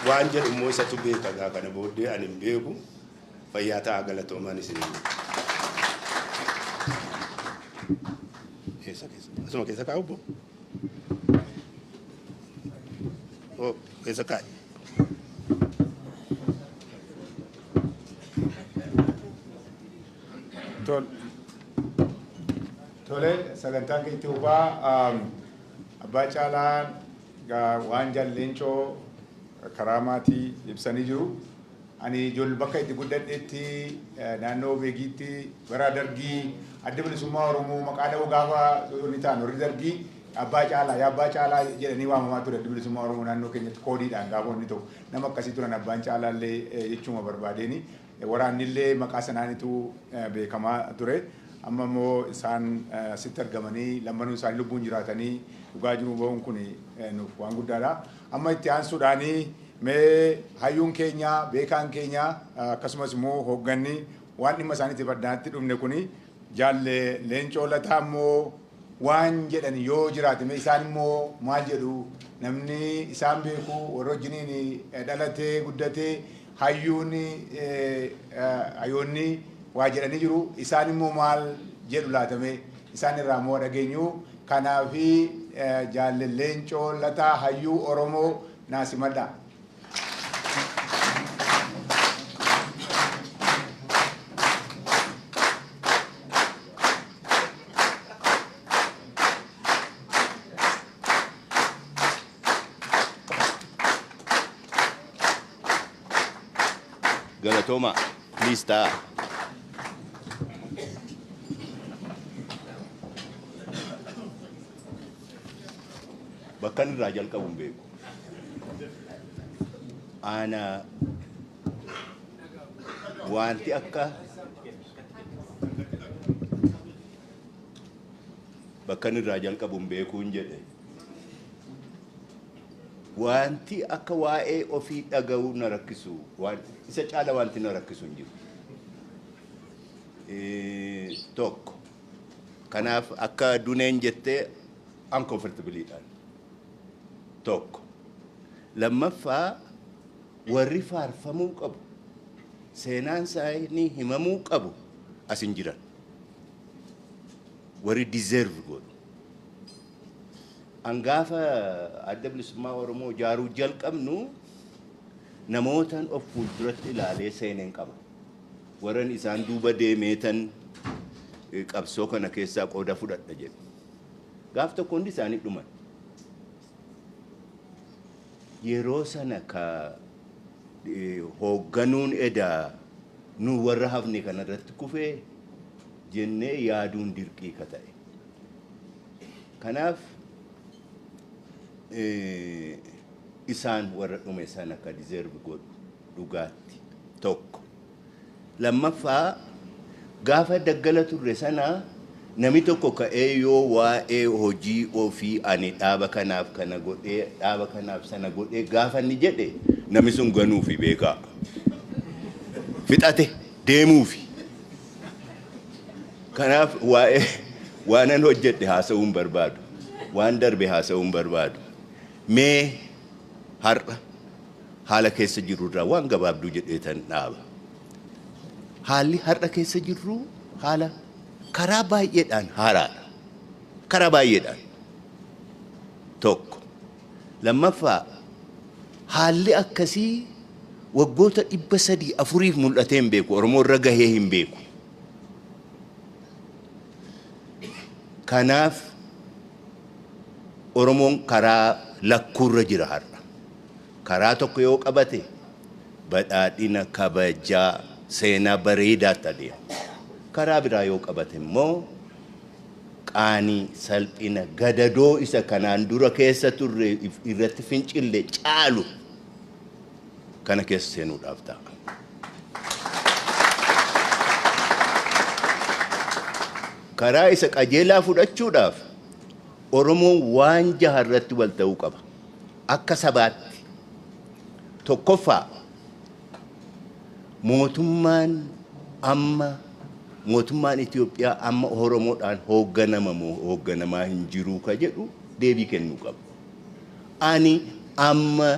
Waan jedhu immoo isatu beeka gaa kana booddee ani hin beeku fayyaa ta'a galatoomaan isiniin jedha. Eessa keessa? Asuma keessa kaa'u obbo? Oh, keessa kaa'i. Tole sagantaan keetti hubaa Abbaa Caalaan waan Jaal Leencoo karaa maatii ibsanii jiru. Ani ijoollee bakka itti guddadhetti naannoo Beegiitti bara dargii adda bilisummaa Oromoo maqaa dha'uu gaafa inni ta'an warri dargii Abbaa Caalaa yaa Abbaa Caalaa jedhanii waamamaa ture adda bilisummaa Oromoo naannoo keenyatti koodiidhaan gaafa inni ta'u nama akkasii turan Abbaan Caalaa illee jechuuma barbaadeen waraanni illee maqaa sanaanitu beekamaa ture. Amma immoo isaan asitti argamanii lammanuu isaanii lubbuun jiraatanii dhugaa jiru bahuun kun nuuf waan guddaadha. Amma itti aansuudhaanii mee hayyuun keenya beekaan keenya akkasumas immoo hoogganni waan dhimma isaaniitiif addaatti dhufne kuni Jaalle Leencoo Lataa immoo waan jedhan yoo jiraate mee isaan immoo maal jedhu namni isaan beeku warra wajjiniin dhalatee guddatee hayyuun hayyoonni waa jedhanii jiru isaan immoo maal jedhu laatame isaan irraa immoo dhageenyu. Kanaafi Jaalle Leencoo Lataa hayyuu Oromoo naasimadha. Galatooma, please ta'a. Bakka inni irraa jalqabu hin beeku. Ana wanti akka bakka inni irraa jalqabu hin beeku hin jedhe. Wanti akka waa'ee ofii dhaga'uu na rakkisu, isa caala wanti na rakkisu hin jiru. Tokko. Kanaaf akka duneen jettee uncomfortableedhaan. Tokko. Lammaffaa warri faarfamuu qabu, seenaan isaanii himamuu qabu as hin jiran. Warri deserve godhu. Angaafa Adda Bilisummaa Oromoo ijaaruu jalqabnu namootaan of fuulduratti ilaalee seeneen qaba. Warran isaan duuba deemeetan qabsoo kana keessaa qooda fudhadha jedhu. Gaaf tokko hundi isaanii dhuman. Yeroo sana ka hoogganuun edaa nu warra hafne kanarratti kufee jennee yaaduun dirqii ka ta'e. Kanaaf isaan warra dhume sana ka deserve godhu dhugaatti tokko. Lammaffaa gaafa daggala turre sana namni tokko ka'ee yoo waa'ee hojii ofii ani dhaaba kanaaf kana godhee dhaaba kanaaf sana godhee gaafa inni jedhe namni sun ganuufi beekaa. Fixate deemuufi. Kanaaf waa'ee waanan hojjedhe haasa'uu hin barbaadu. Waan darbe haasa'uu hin barbaadu. Mee har'a haala keessa jirrurraa waan gabaabduu jedheetan dhaaba. Haalli har'a keessa jirru haala karaa baay'eedhaan haaraadha. Karaa baay'eedhaan. Tokko. Lammaffaa haalli akkasii waggoota 304 mul'atee hin beeku. Oromoo irra gahee hin beeku. Kanaaf Oromoon karaa lakkuurra jira har'a. Karaa tokko yoo qabate badhaadhina kabajaa seenaa bareedaatti adeema. Karaa biraa yoo qabate immoo qaanii salphina gadadoo isa kanaan dura keessa turre irratti fincille caalu kana keessa seenuudhaaf ta'a. Karaa isa qajeelaa fudhachuudhaaf Oromoon waan jaha irratti wal ta'uu qaba. Akka sabaatti. Tokkoffaa mootummaan amma mootummaan Itoophiyaa amma Oromoodhaan hoogganama moo hoogganamaa hin jiru ka jedhu deebii kennuu qaba. Ani amma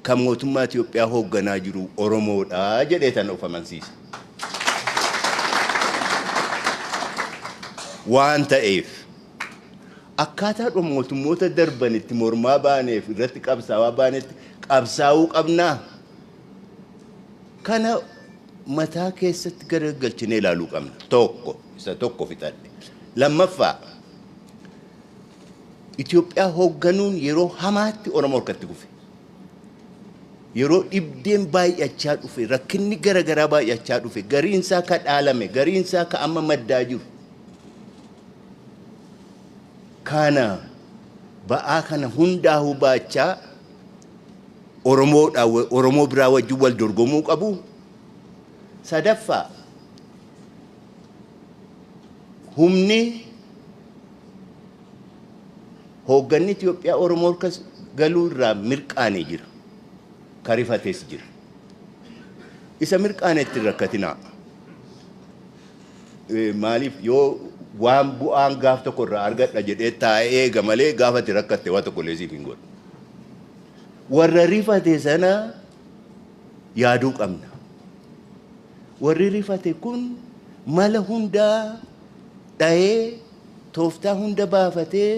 kan mootummaa Itoophiyaa hoogganaa jiru Oromoodha jedhee tan of amansiisa. Waan ta'eef akkaataadhuma mootummoota darbanitti mormaa baaneef irratti qabsaawaa baanetti qabsaa'uu qabnaa. Kana mataa keessatti garagalchinee ilaaluu qabna. Tokko isa tokko fixadhe. Lammaffaa Itoophiyaa hoogganuun yeroo hamaatti Oromoo harkatti kufe. Yeroo dhibdeen baay'achaa dhufe, rakkinni garaagaraa baay'achaa dhufe, gariinsaa ka dhaalame, gariinsaa ka amma maddaa jiru. Kana ba'aa kana hundaa'uu baachaa Oromoo biraa wajjin wal dorgomuu qabu. Sadaffaa humni hoogganni Itoophiyaa Oromoo harka galuu irraa mirqaanee jira. Karifatees jira. Isa mirqaanetti hin rakkatinaa. Maaliif yoo waan bu'aan gaaf tokko irraa argadha jedhee taa'ee eega malee gaafa itti rakkatte waan tokko illee siif hin godhu. Warra rifate sana yaaduu qabna. Warri rifate kun mala hundaa dhahee tooftaa hunda baafatee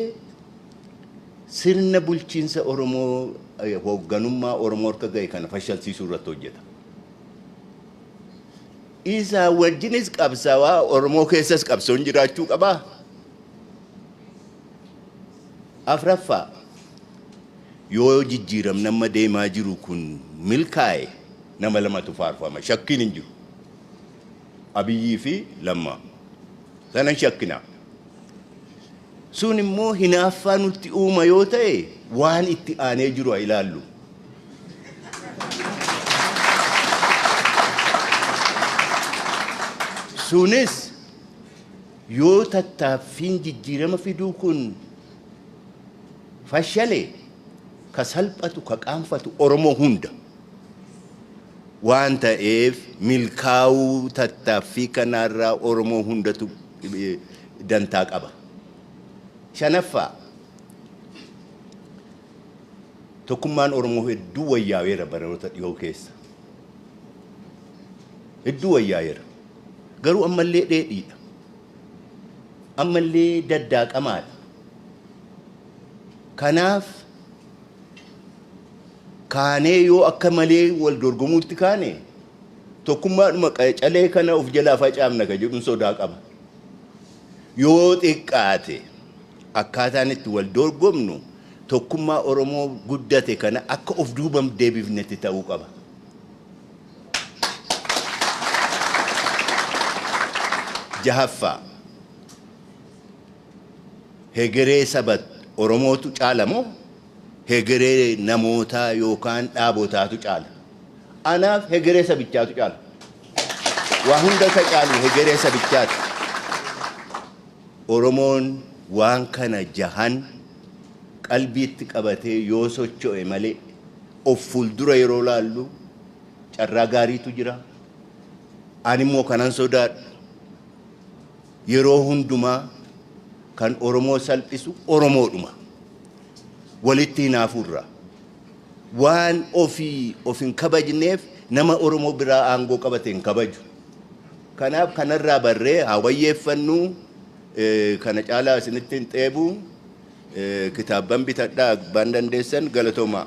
sirna bulchiinsa Oromoo hoogganummaa Oromoo harka ga'e kana fashalsiisuu irratti hojjeta. Isa wajjinis qabsaawaa Oromoo keessas qabsoon jiraachuu qabaa. Afraffaa yoo jijjiiramni amma deemaa jiru kun milkaa'e nama lamatu faarfama. Shakkiin hin jiru. Abiyyii fi Lammaa. Sanan shakkinaa. Sun immoo hinaaffaa nutti uuma yoo ta'e waan itti aanee jiru haa ilaallu. Sunis yoo tattaaffiin jijjiirama fiduu kun fashale ka salphatu ka qaanfatu Oromoo hunda waan ta'eef milkaa'uu tattaaffii kanarraa Oromoo hundatu dantaa qaba. Shanaffaa, tokkummaan Oromoo hedduu wayyaa'eera baroota dhiyoo keessa. Hedduu wayyaa'eera. Garuu ammallee dheedhiidha. Ammallee daddaaqamaadha. Kanaaf kaanee yoo akka malee wal dorgomuutti kaane tokkummaadhuma calee kana of jalaa facaafna ka jedhuun sodaa qaba. Yoo xiqqaate akkaataan itti wal dorgomnu tokkummaa Oromoo guddate kana akka of duuban deebifnetti ta'uu qaba. Jahaffaa, hegeree saba Oromootu caala moo hegeree namootaa yookaan dhaabotaatu caala? Anaaf hegeree sabichaatu caala. Waa hunda isa caalu hegeree sabichaati. Oromoon waan kana jahan qalbiitti qabatee yoo socho'e malee of fuuldura yeroo laallu carraa gaariitu jira. Ani immoo kanan sodaadhu yeroo hundumaa kan Oromoo salphisu Oromoodhuma. Walitti hinaafuurra. Waan ofii of hin kabajneef nama Oromoo biraa aangoo qabate hin kabaju. Kanaaf kanarraa barree haa wayyeeffannu. Kana caalaa isinitti hin xeebu. Kitaabban bitadhaa abbaan dandeessan galatoomaa.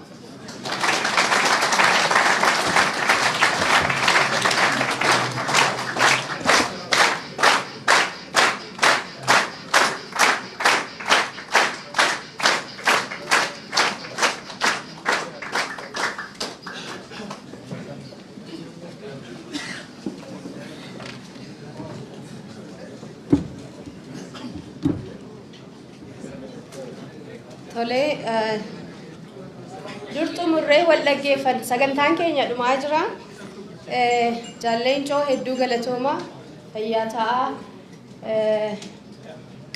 Tolee, dur xumurree wal dhaggeeffan sagantaan keenya dhumaa jira. Jaalleencoo hedduu galatooma fayyaa ta'aa.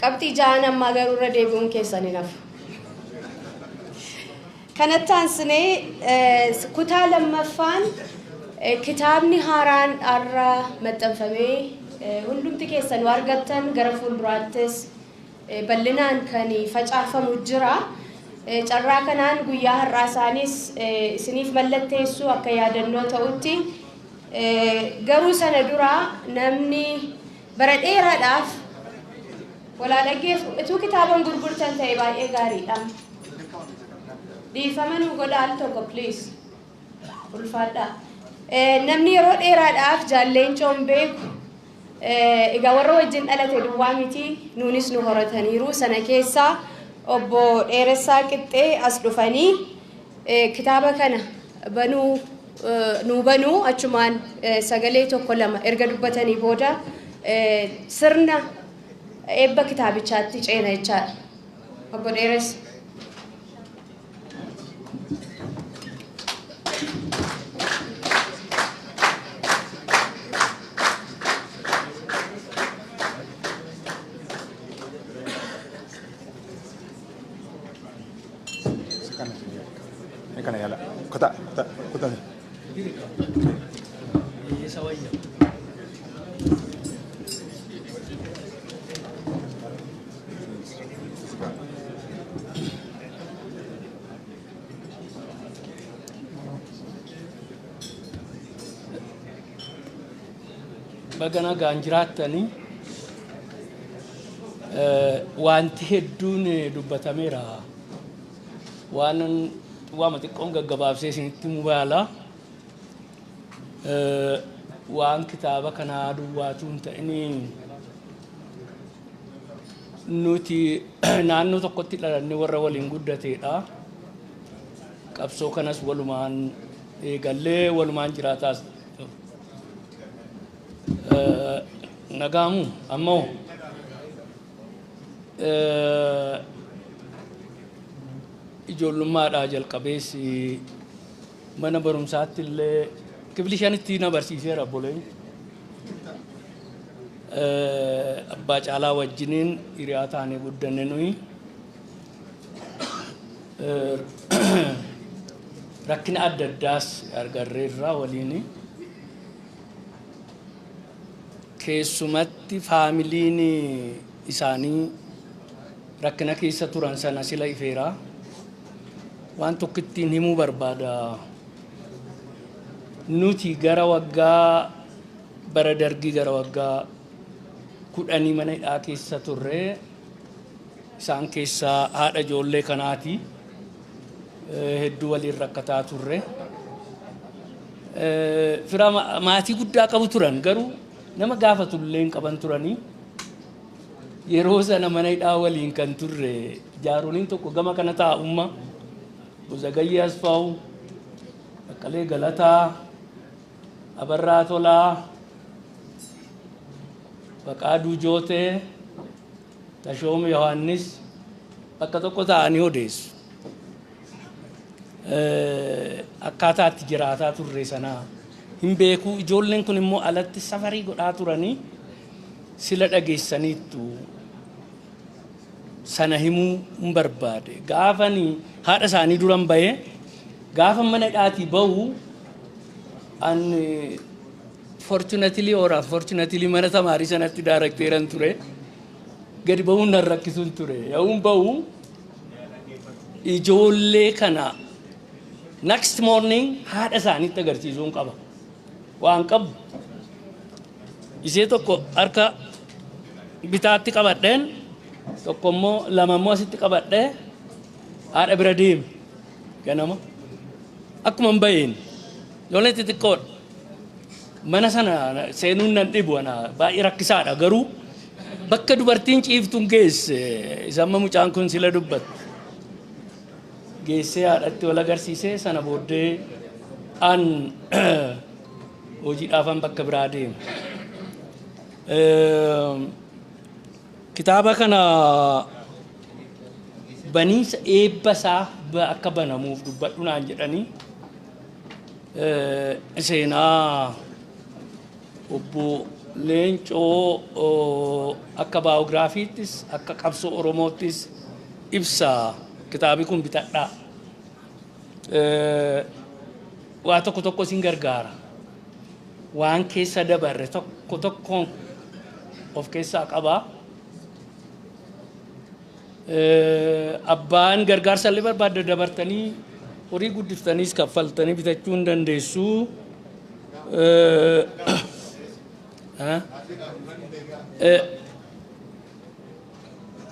Qabxii ja'an ammaa garuu irra deebi'uun keessan hin hafu. Kanatti aansinee kutaa lammaffaan kitaabni haaraan har'a maxxanfamee hundumti keessan argattan gara fuulduraattis bal'inaan kan facaafamu jira. Carraa kanaan guyyaa har'aa isaanis isiniif mallatteessuu akka yaadannoo ta'utti garuu sana dura namni bara dheeraadhaaf walaa dhaggeef utuu kitaaban gurgurtan ta'e baay'ee gaariidha. Dhiifama nuu godha al tokko please. Ulfaadha. Namni yeroo dheeraadhaaf Jaalleencoon beeku egaa warra wajjin dhalate duwwaa miti nuunis nu horataniiru. Sana keessaa obbo Dheeressaa Qixxee as dhufanii kitaaba kana banuu nuu banuu achumaan sagalee tokko lama erga dubbatanii booda sirna eebba kitaabichaatti ceena jechaadha. Obbo Dheeressa. Kana yala. Kota, kota, kota. Baga nagaan jiraattanii wanti hedduun dubbatameera. Waan waama xiqqoon gaggabaabsee isinitti mubaala. Waan kitaaba kanaa duwwaatu hin ta'in nuti naannoo tokkotti dhalannee warra waliin guddateedha. Qabsoo kanas walumaan Eegallee walumaan jiraataas. Nagaamu ammoo ijoollummaadhaa jalqabees mana barumsaatti illee kifli shanitti na barsiiseera obboleen. Abbaa Caalaa wajjiniin hiriyaa taanee guddanne nuyi. Rakkina adda addaas argarreerraa waliini. Keessumatti faamiliin isaanii rakkina keessa turan sana sila ifeera. Waan tokko ittiin himuu barbaada. Nuti gara waggaa bara Dargii gara waggaa 10 mana hidhaa keessa turre. Isaan keessaa haadha ijoollee kanaati. Hedduu waliin rakkataa turre. Fira maatii guddaa qabu turan, garuu nama gaafatullee hin qaban turanii. Yeroo sana mana hidhaa waliin kan turre jaaroliin tokko gama kana taa'umma Buzagayyee Asfaawu, Baqqalee Galataa, Abarraa Tolaa, Baqaaduu Jootee, Tashoom Yohaannis bakka tokko taa'anii odeessu. Akkaataa itti jiraataa turre sanaa hin beeku. Ijoolleen kun immoo alatti safarii godhaa turanii sila dhageessaniittu, sana himuu hin barbaade. Gaafani haadha isaanii duran bahee, gaafa mana hidhaatii bahu, an fortunately or unfortunately mana tamaarii sanatti daarakteeran ture. Gadi bahuun nan rakkisuun ture. Yoon bahu ijoollee kana next morning haadha isaaniitti agarsiisuun qaba. Waan qabu isee tokko harka bitaatti qabadheen, tokko immoo, lama immoo asitti qabadhee haadha bira deeme ganama. Akkuma hin baheen ijoolleen xixiqqoodha. Mana sana seenuun nan dhibu, ana baay'ee rakkisaadha, garuu bakka dubartiin ciiftuun geesse isa amma mucaan kun sila dubbatte. Geessee haadhatti wal agarsiisee, sana booddee an hojiidhaafan bakka biraa deema. Kitaaba kana baniinsa eebba isaa akka banamuuf dubbadhu naan jedhanii, seenaa obbo Leencoo akka baayogiraafiittis akka qabsoo Oromoottis ibsa kitaabi kun, bitadhaa. Waa tokko tokko isin gargaara. Waan keessa dabarre tokko tokkoon of keessaa qabaa. Abbaan gargaarsa illee barbaadda dabartanii horii guddiftaniis kaffaltanii bitachuu hin dandeessu. Ha?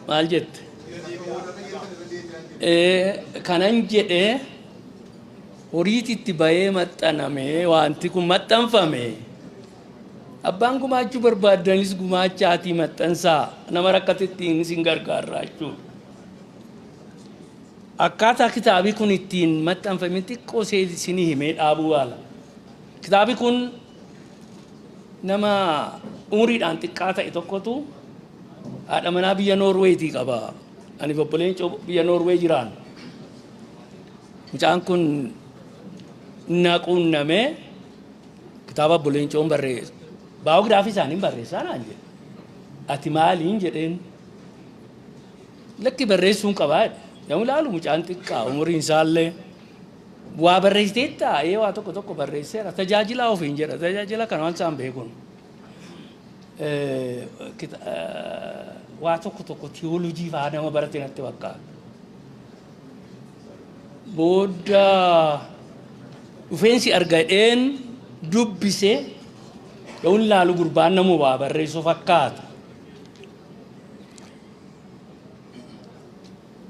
Maal jette? Kanan jedhee horiititti bahee maxxaname, wanti kun maxxanfame. Abbaan gumaachuu barbaaddanis gumaachaatii maxxansaa, nama rakkate ittiin isin gargaarraa jechuudha. Akkaataa kitaabi kun ittiin maxxanfame xiqqoo isinii himee dhaabuu yaala. Kitaabi kun nama umuriidhaan xiqqaa ta'e tokkotu haadha manaa biyya Noorweetii qaba. Ani obboleen biyya Noorwee jiraan. Mucaan kun na quunnamee, kitaaba obbo Leencoon barreesse. Baayogiraafii isaanii barreessaa naan jedhe. Ati maaliin jedheen? Lakki, barreessuun qabaa jedhe. Yommuu ilaalu mucaan xiqqaa umuriin isaallee. Waa barreessiteettaa? Ee, waa tokko tokko barreesseera. Tajaajila ofiin jedha. Tajaajila kana waan isaan beekun. Waa tokko tokko tiyoolojii fa'aa nama barate natti fakkaata. Booda dhufeensi argadheen dubbisee, yoon ilaalu gurbaan nama waa barreessu fakkaata.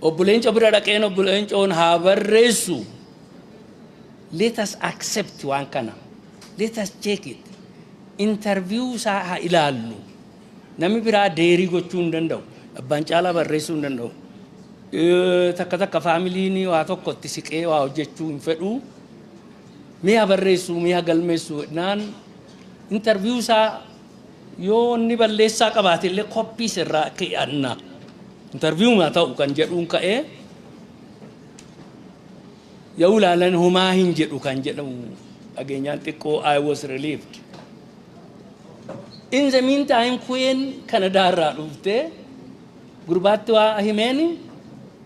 Obbo Leencoo bira dhaqeen, obbo Leencoon haa barreessu. Let us accept waan kana. Let us check it. Interview isaa haa ilaallu. Namni biraa deerii gochuu hin danda'u. Abbaan Caalaa barreessuu hin danda'u. Takka takka faamiliin waa tokkotti siqee waa hojjechuu hin fedhu. Mi'a barreessu, mi'a galmeessu naan interview isaa yoo inni balleessaa qabaate illee koppii sirraa ki'anna. Interview maa ta'u kan jedhuun ka'ee yoo ilaalan homaa hin jedhu kan jedhamu dhageenyaan xiqqoo I was relieved. In the meantime, kuween Kanadaarraa dhuftee gurbaatti waa himeeni,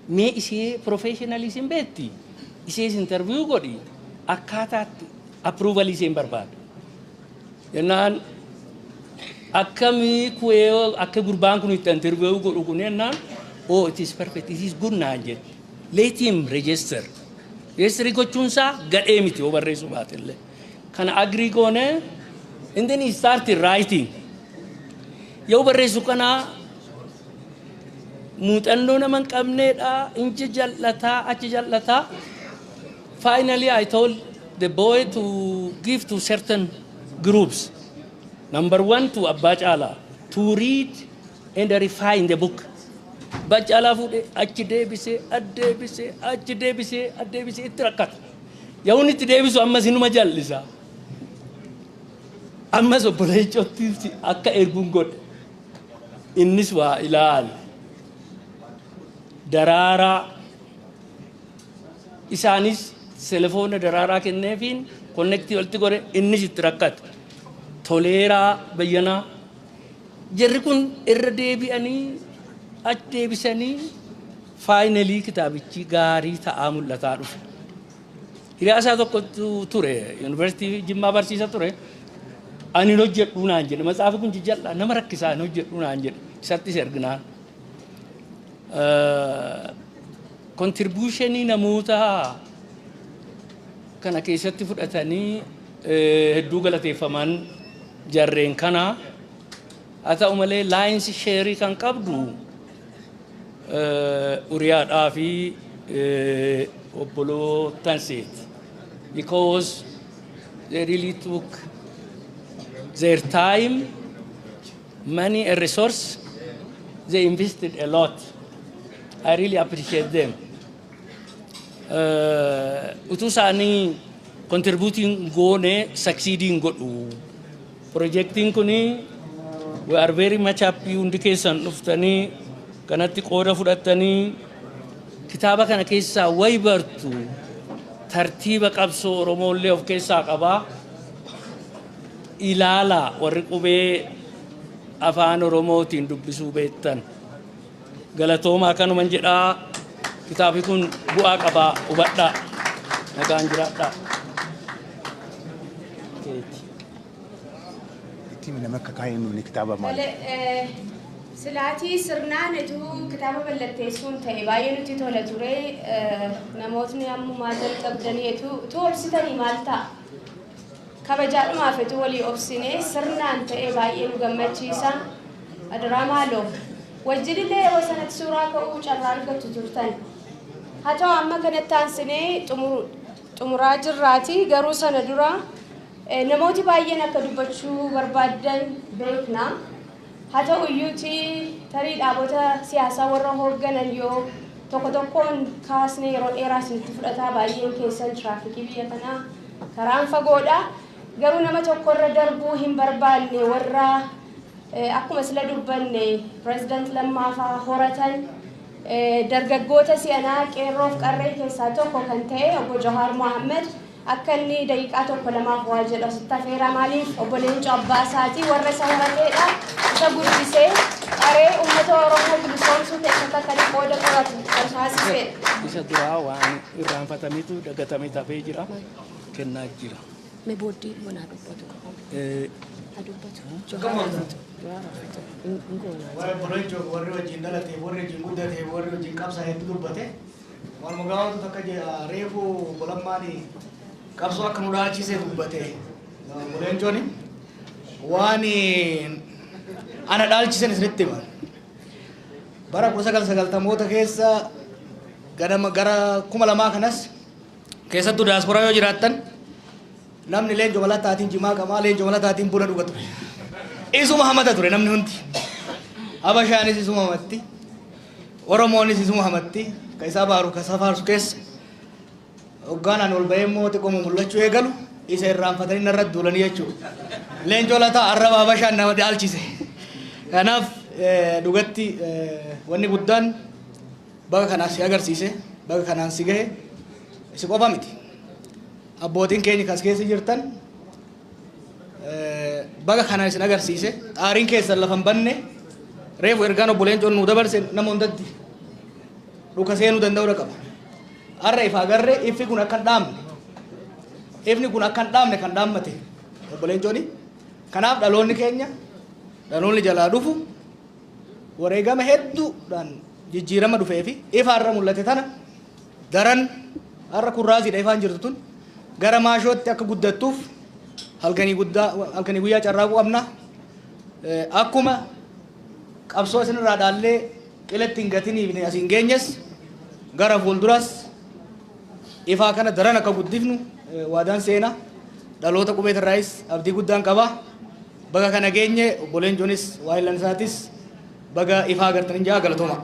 mee ishee professionally isin beekti, ishees interview godhi, akkaataatti approval isheen barbaada. Jennaan, akkamii kuwee akka gurbaan kun itti interview godhu kun jennaan, "Oh, it is perfect, it is good," naan jette. Let him register. Register gochuun isaa gadhee miti yoo barreessuu baate illee. Kana agree goonee, and then he started writing. Yoo barreessu kana muuxannoo nama hin qabneedha, inji jal'ataa, achi jal'ataa. Finally, I told the boy to give to certain groups. Number one, to Abbaa Caalaa, to read and refine the book. Abbaa Caalaa fuudhee achi deebisee, ad deebisee, achi deebisee, ad deebisee itti rakkata. Yoo inni itti deebisu ammas inuma jal'isa. Ammas obbo Leencootti akka erguun godhe. Innis waa ilaale. Daraaraa isaanis telefoona Daraaraa kenneefiin connect walitti godhe, innis itti rakkate. Toleeraa Bayyanaa. Jarri kun irra deebi'anii achi deebisanii, finally kitaabichi gaarii ta'aa mul'ataa dhufe. Hiriyaa isaa tokkotu ture, yuunivarsiitii Jimmaa barsiisa ture. Ani hin hojjedhuu naan jedhe, matsaafi kun jijjal'aa nama rakkisaa, hin hojjedhuu naan jedhe, isattis erginaan. Contribution namoota kana keessatti fudhatanii hedduu galateeffaman jarreen kana. Haa ta'u malee, lion's share kan qabdu Uriyaadhaa fi obbolootanseeti. Because they really took their time, money and resource. They invested a lot. I really appreciate them. Utuu isaanii contributing goone succeeding godhu. Projektiin kuni, we are very much happy hundi keessan dhuftanii kanatti qooda fudhattanii. Kitaaba kana keessaa wayi bartu, tartiiba qabsoo Oromoollee of keessaa qabaa. Ilaalaa, warri qubee afaan Oromootiin dubbisuu beektan. Galatoomaa, kanuman jedhaa. Kitaabni kun bu'aa qabaa, hubadhaa. Nagaan jiraadhaa. Keeti. Ittiin nama akka kaa'ee nuuni kitaaba maali? Tole, silaatii sirnaan utuu kitaaba mallatteessuun ta'e baay'ee nutti tola ture. Namootni ammumaa jalqabdanii utuu obsitanii maal ta'a? Kabajaadhumaaf utuu walii obsinee sirnaan ta'e baay'ee nu gammachiisa. Adaraa maaloo. Wajjinillee yeroo sanatti suuraa ka'uu carraa argattu turtan. Haa ta'u, amma kanatti aansinee xumuraa jirraati. Garuu sana dura namooti baay'een akka dubbachuu barbaadan beekna. Haa ta'u iyyuuti, tarii dhaabota siyaasaa warra hoogganan yoo tokko tokkoon kaasne yeroo dheeraa isinitti fudhataa, baay'een keessan tiraafikii biyya kanaa karaan fagoodha. Garuu nama tokkorra darbuu hin barbaanne, warra akkuma sila dubbanne pireezidant Lammaafaa horatan, dargaggoota si'anaa qeerroof qarree keessaa tokko kan ta'e obbo Jawaar Mohaammed akka inni daqiiqaa tokko lamaaf waa jedhu asitti afeera. Maaliif, obbo Leencoo abbaa isaatii, warra isa horateedha, isa guddisee qaree uummata Oromoo bilisoomsuu keessatti akka inni qooda fudhatu kan taasisedha. Isa duraa waan irraanfatametu dagatamee tafee jira. Kennaa jira. Mee booddee manaa dubbatu qabu. Haa dubbatu. Jawaar haa dubbatu. Hin goonaa. Warra obbo Leencoo, warri wajjin dhalate, warri wajjin guddate, warri wajjin qabsaa'e hedduu dubbate. Waanuma gabaabatu takka reefu obbo Lammaan qabsoo akka nu dhaalchise dubbate. Obbo Leencoon waan ana dhaalchisen isinitti hima. Bara 1990moota keessa ganama gara 2000 kanas keessattuu daasporaa yoo jiraattan, namni Leencoo Malataatiin jimaa qamaa, Leencoo Malataatiin buna dhuga ture. Isuma hamata ture namni hundi. Habashaanis isuma hamatti. Oromoonis isuma hamatti. Ka isaa baaru, ka isaa faarsu keessa. Hoggaan ani ol bahee immoo xiqqoo mul'achuu eegalu isa irraanfatanii narratti duulanii jechuudha. Leencoo Lataa arraba Habashaan nama dhaalchise. Kanaaf dhugatti wanni guddaan baga kanaan si agarsiise, baga kanaan si gahe si qofa miti. Abbootiin keenya kas keessa jirtan baga kanaan isin agarsiise, xaariin keessan lafa hin banne, reefu ergaan obbo Leencoon nuu dabarse nama hundatti dhuka seenuu danda'uu qaba. Har'a ifa agarree ifni kun akka hin dhaamne, ifni kun akka hin dhaamne kan dhaammate obbo Leencooni. Kanaaf dhaloonni keenya, dhaloonni jalaa dhufu wareegama hedduudhaan jijjiirama dhufee fi ifa har'a mul'ate tana daran har'a kurraasiidha ifaan jirtu tun gara maashootti akka guddattuuf halkanii guddaa halkanii guyyaa carraaquu qabna. Akkuma qabsoo isinirraa dhaallee qilatti hin gatiniif asiin geenyes gara fuulduras ifaa kana daran akka guddifnu waadaan seenaa dhaloota qubee irraayis abdii guddaan qaba. Baga kana geenye obbo Leencoonis waa'ee isaatis baga ifaa agartanii jaa galatooma.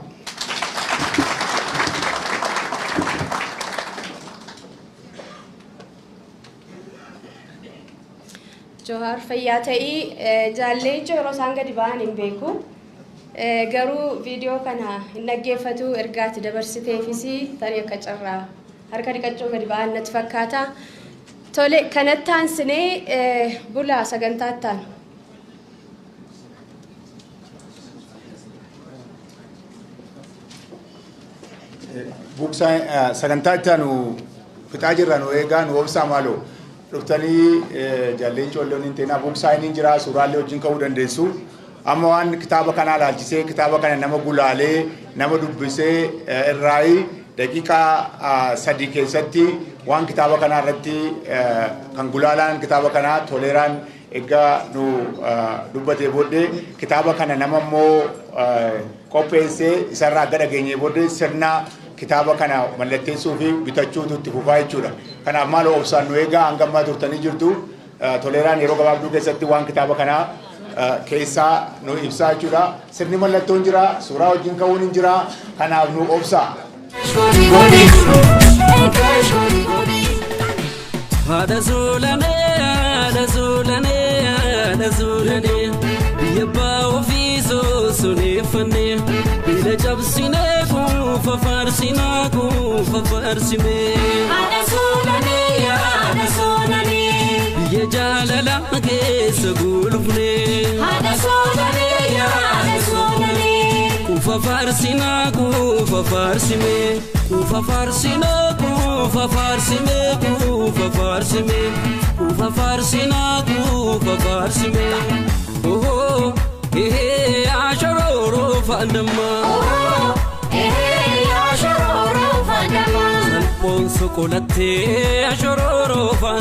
Johaar fayyaa ta'ii jaalleen yeroo isaan gadi ba'an hin beeku. Garuu viidiyoo kana hin dhaggeeffatu ergaatti dabarsiteefis tarii akka carraa harka dhiqachuu gadi ba'an natti fakkaata. Tole kanatti aansinee bulaa sagantaatti aanu. Buuksaa sagantaa itti aanu fixaa jirra nu eegaa nu obsaa maaloo dhuftanii jaalleen coolloon hin teenaa buuksaa inni jira suuraalee wajjin ka'uu dandeessu. Amma waan kitaaba kanaa ilaalchisee kitaaba kana nama gulaalee nama dubbisee irraayi daqiiqaa 3 keessatti waan kitaaba kanaa irratti kan gulaalaan kitaaba kanaa Toleeraan egaa nu dubbatee booddee kitaaba kana nama immoo qopheessee isarraa akka dhageenyee booddee sirna kitaaba kana mallatteessuu fi bitachuutu itti fufaa jechuudha. Kanaaf maaloo obsaan nu eegaa hanga ammaa turtanii jirtu. Toleeraan yeroo gabaabduu keessatti waan kitaaba kanaa keessaa nu ibsaa jechuudha. Sirni mallattoon jira, suuraa wajjin ka'uun hin jira. Kanaaf nu obsaa. Haadha suulanee, haadha suulanee, haadha suulanee, biyya abbaa ofii soosoneeffannee, bila cabsinee kuufa faarsinaa kuufa faarsimee. Haadha suulanee, haadha suulanee, biyya jaalala keessa gulufnee. Haadha suulanee, haadha suulanee, kuufa faarsinaa kuufa faarsimee, kuufa faarsinaa kuufa faarsimee, kuufa faarsimee, kuufa faarsinaa kuufa faarsimee. Oh, eh, ashororo fandama. Oh, eh, ashororo fandama. Salphoon soqolattee ashororo fandama.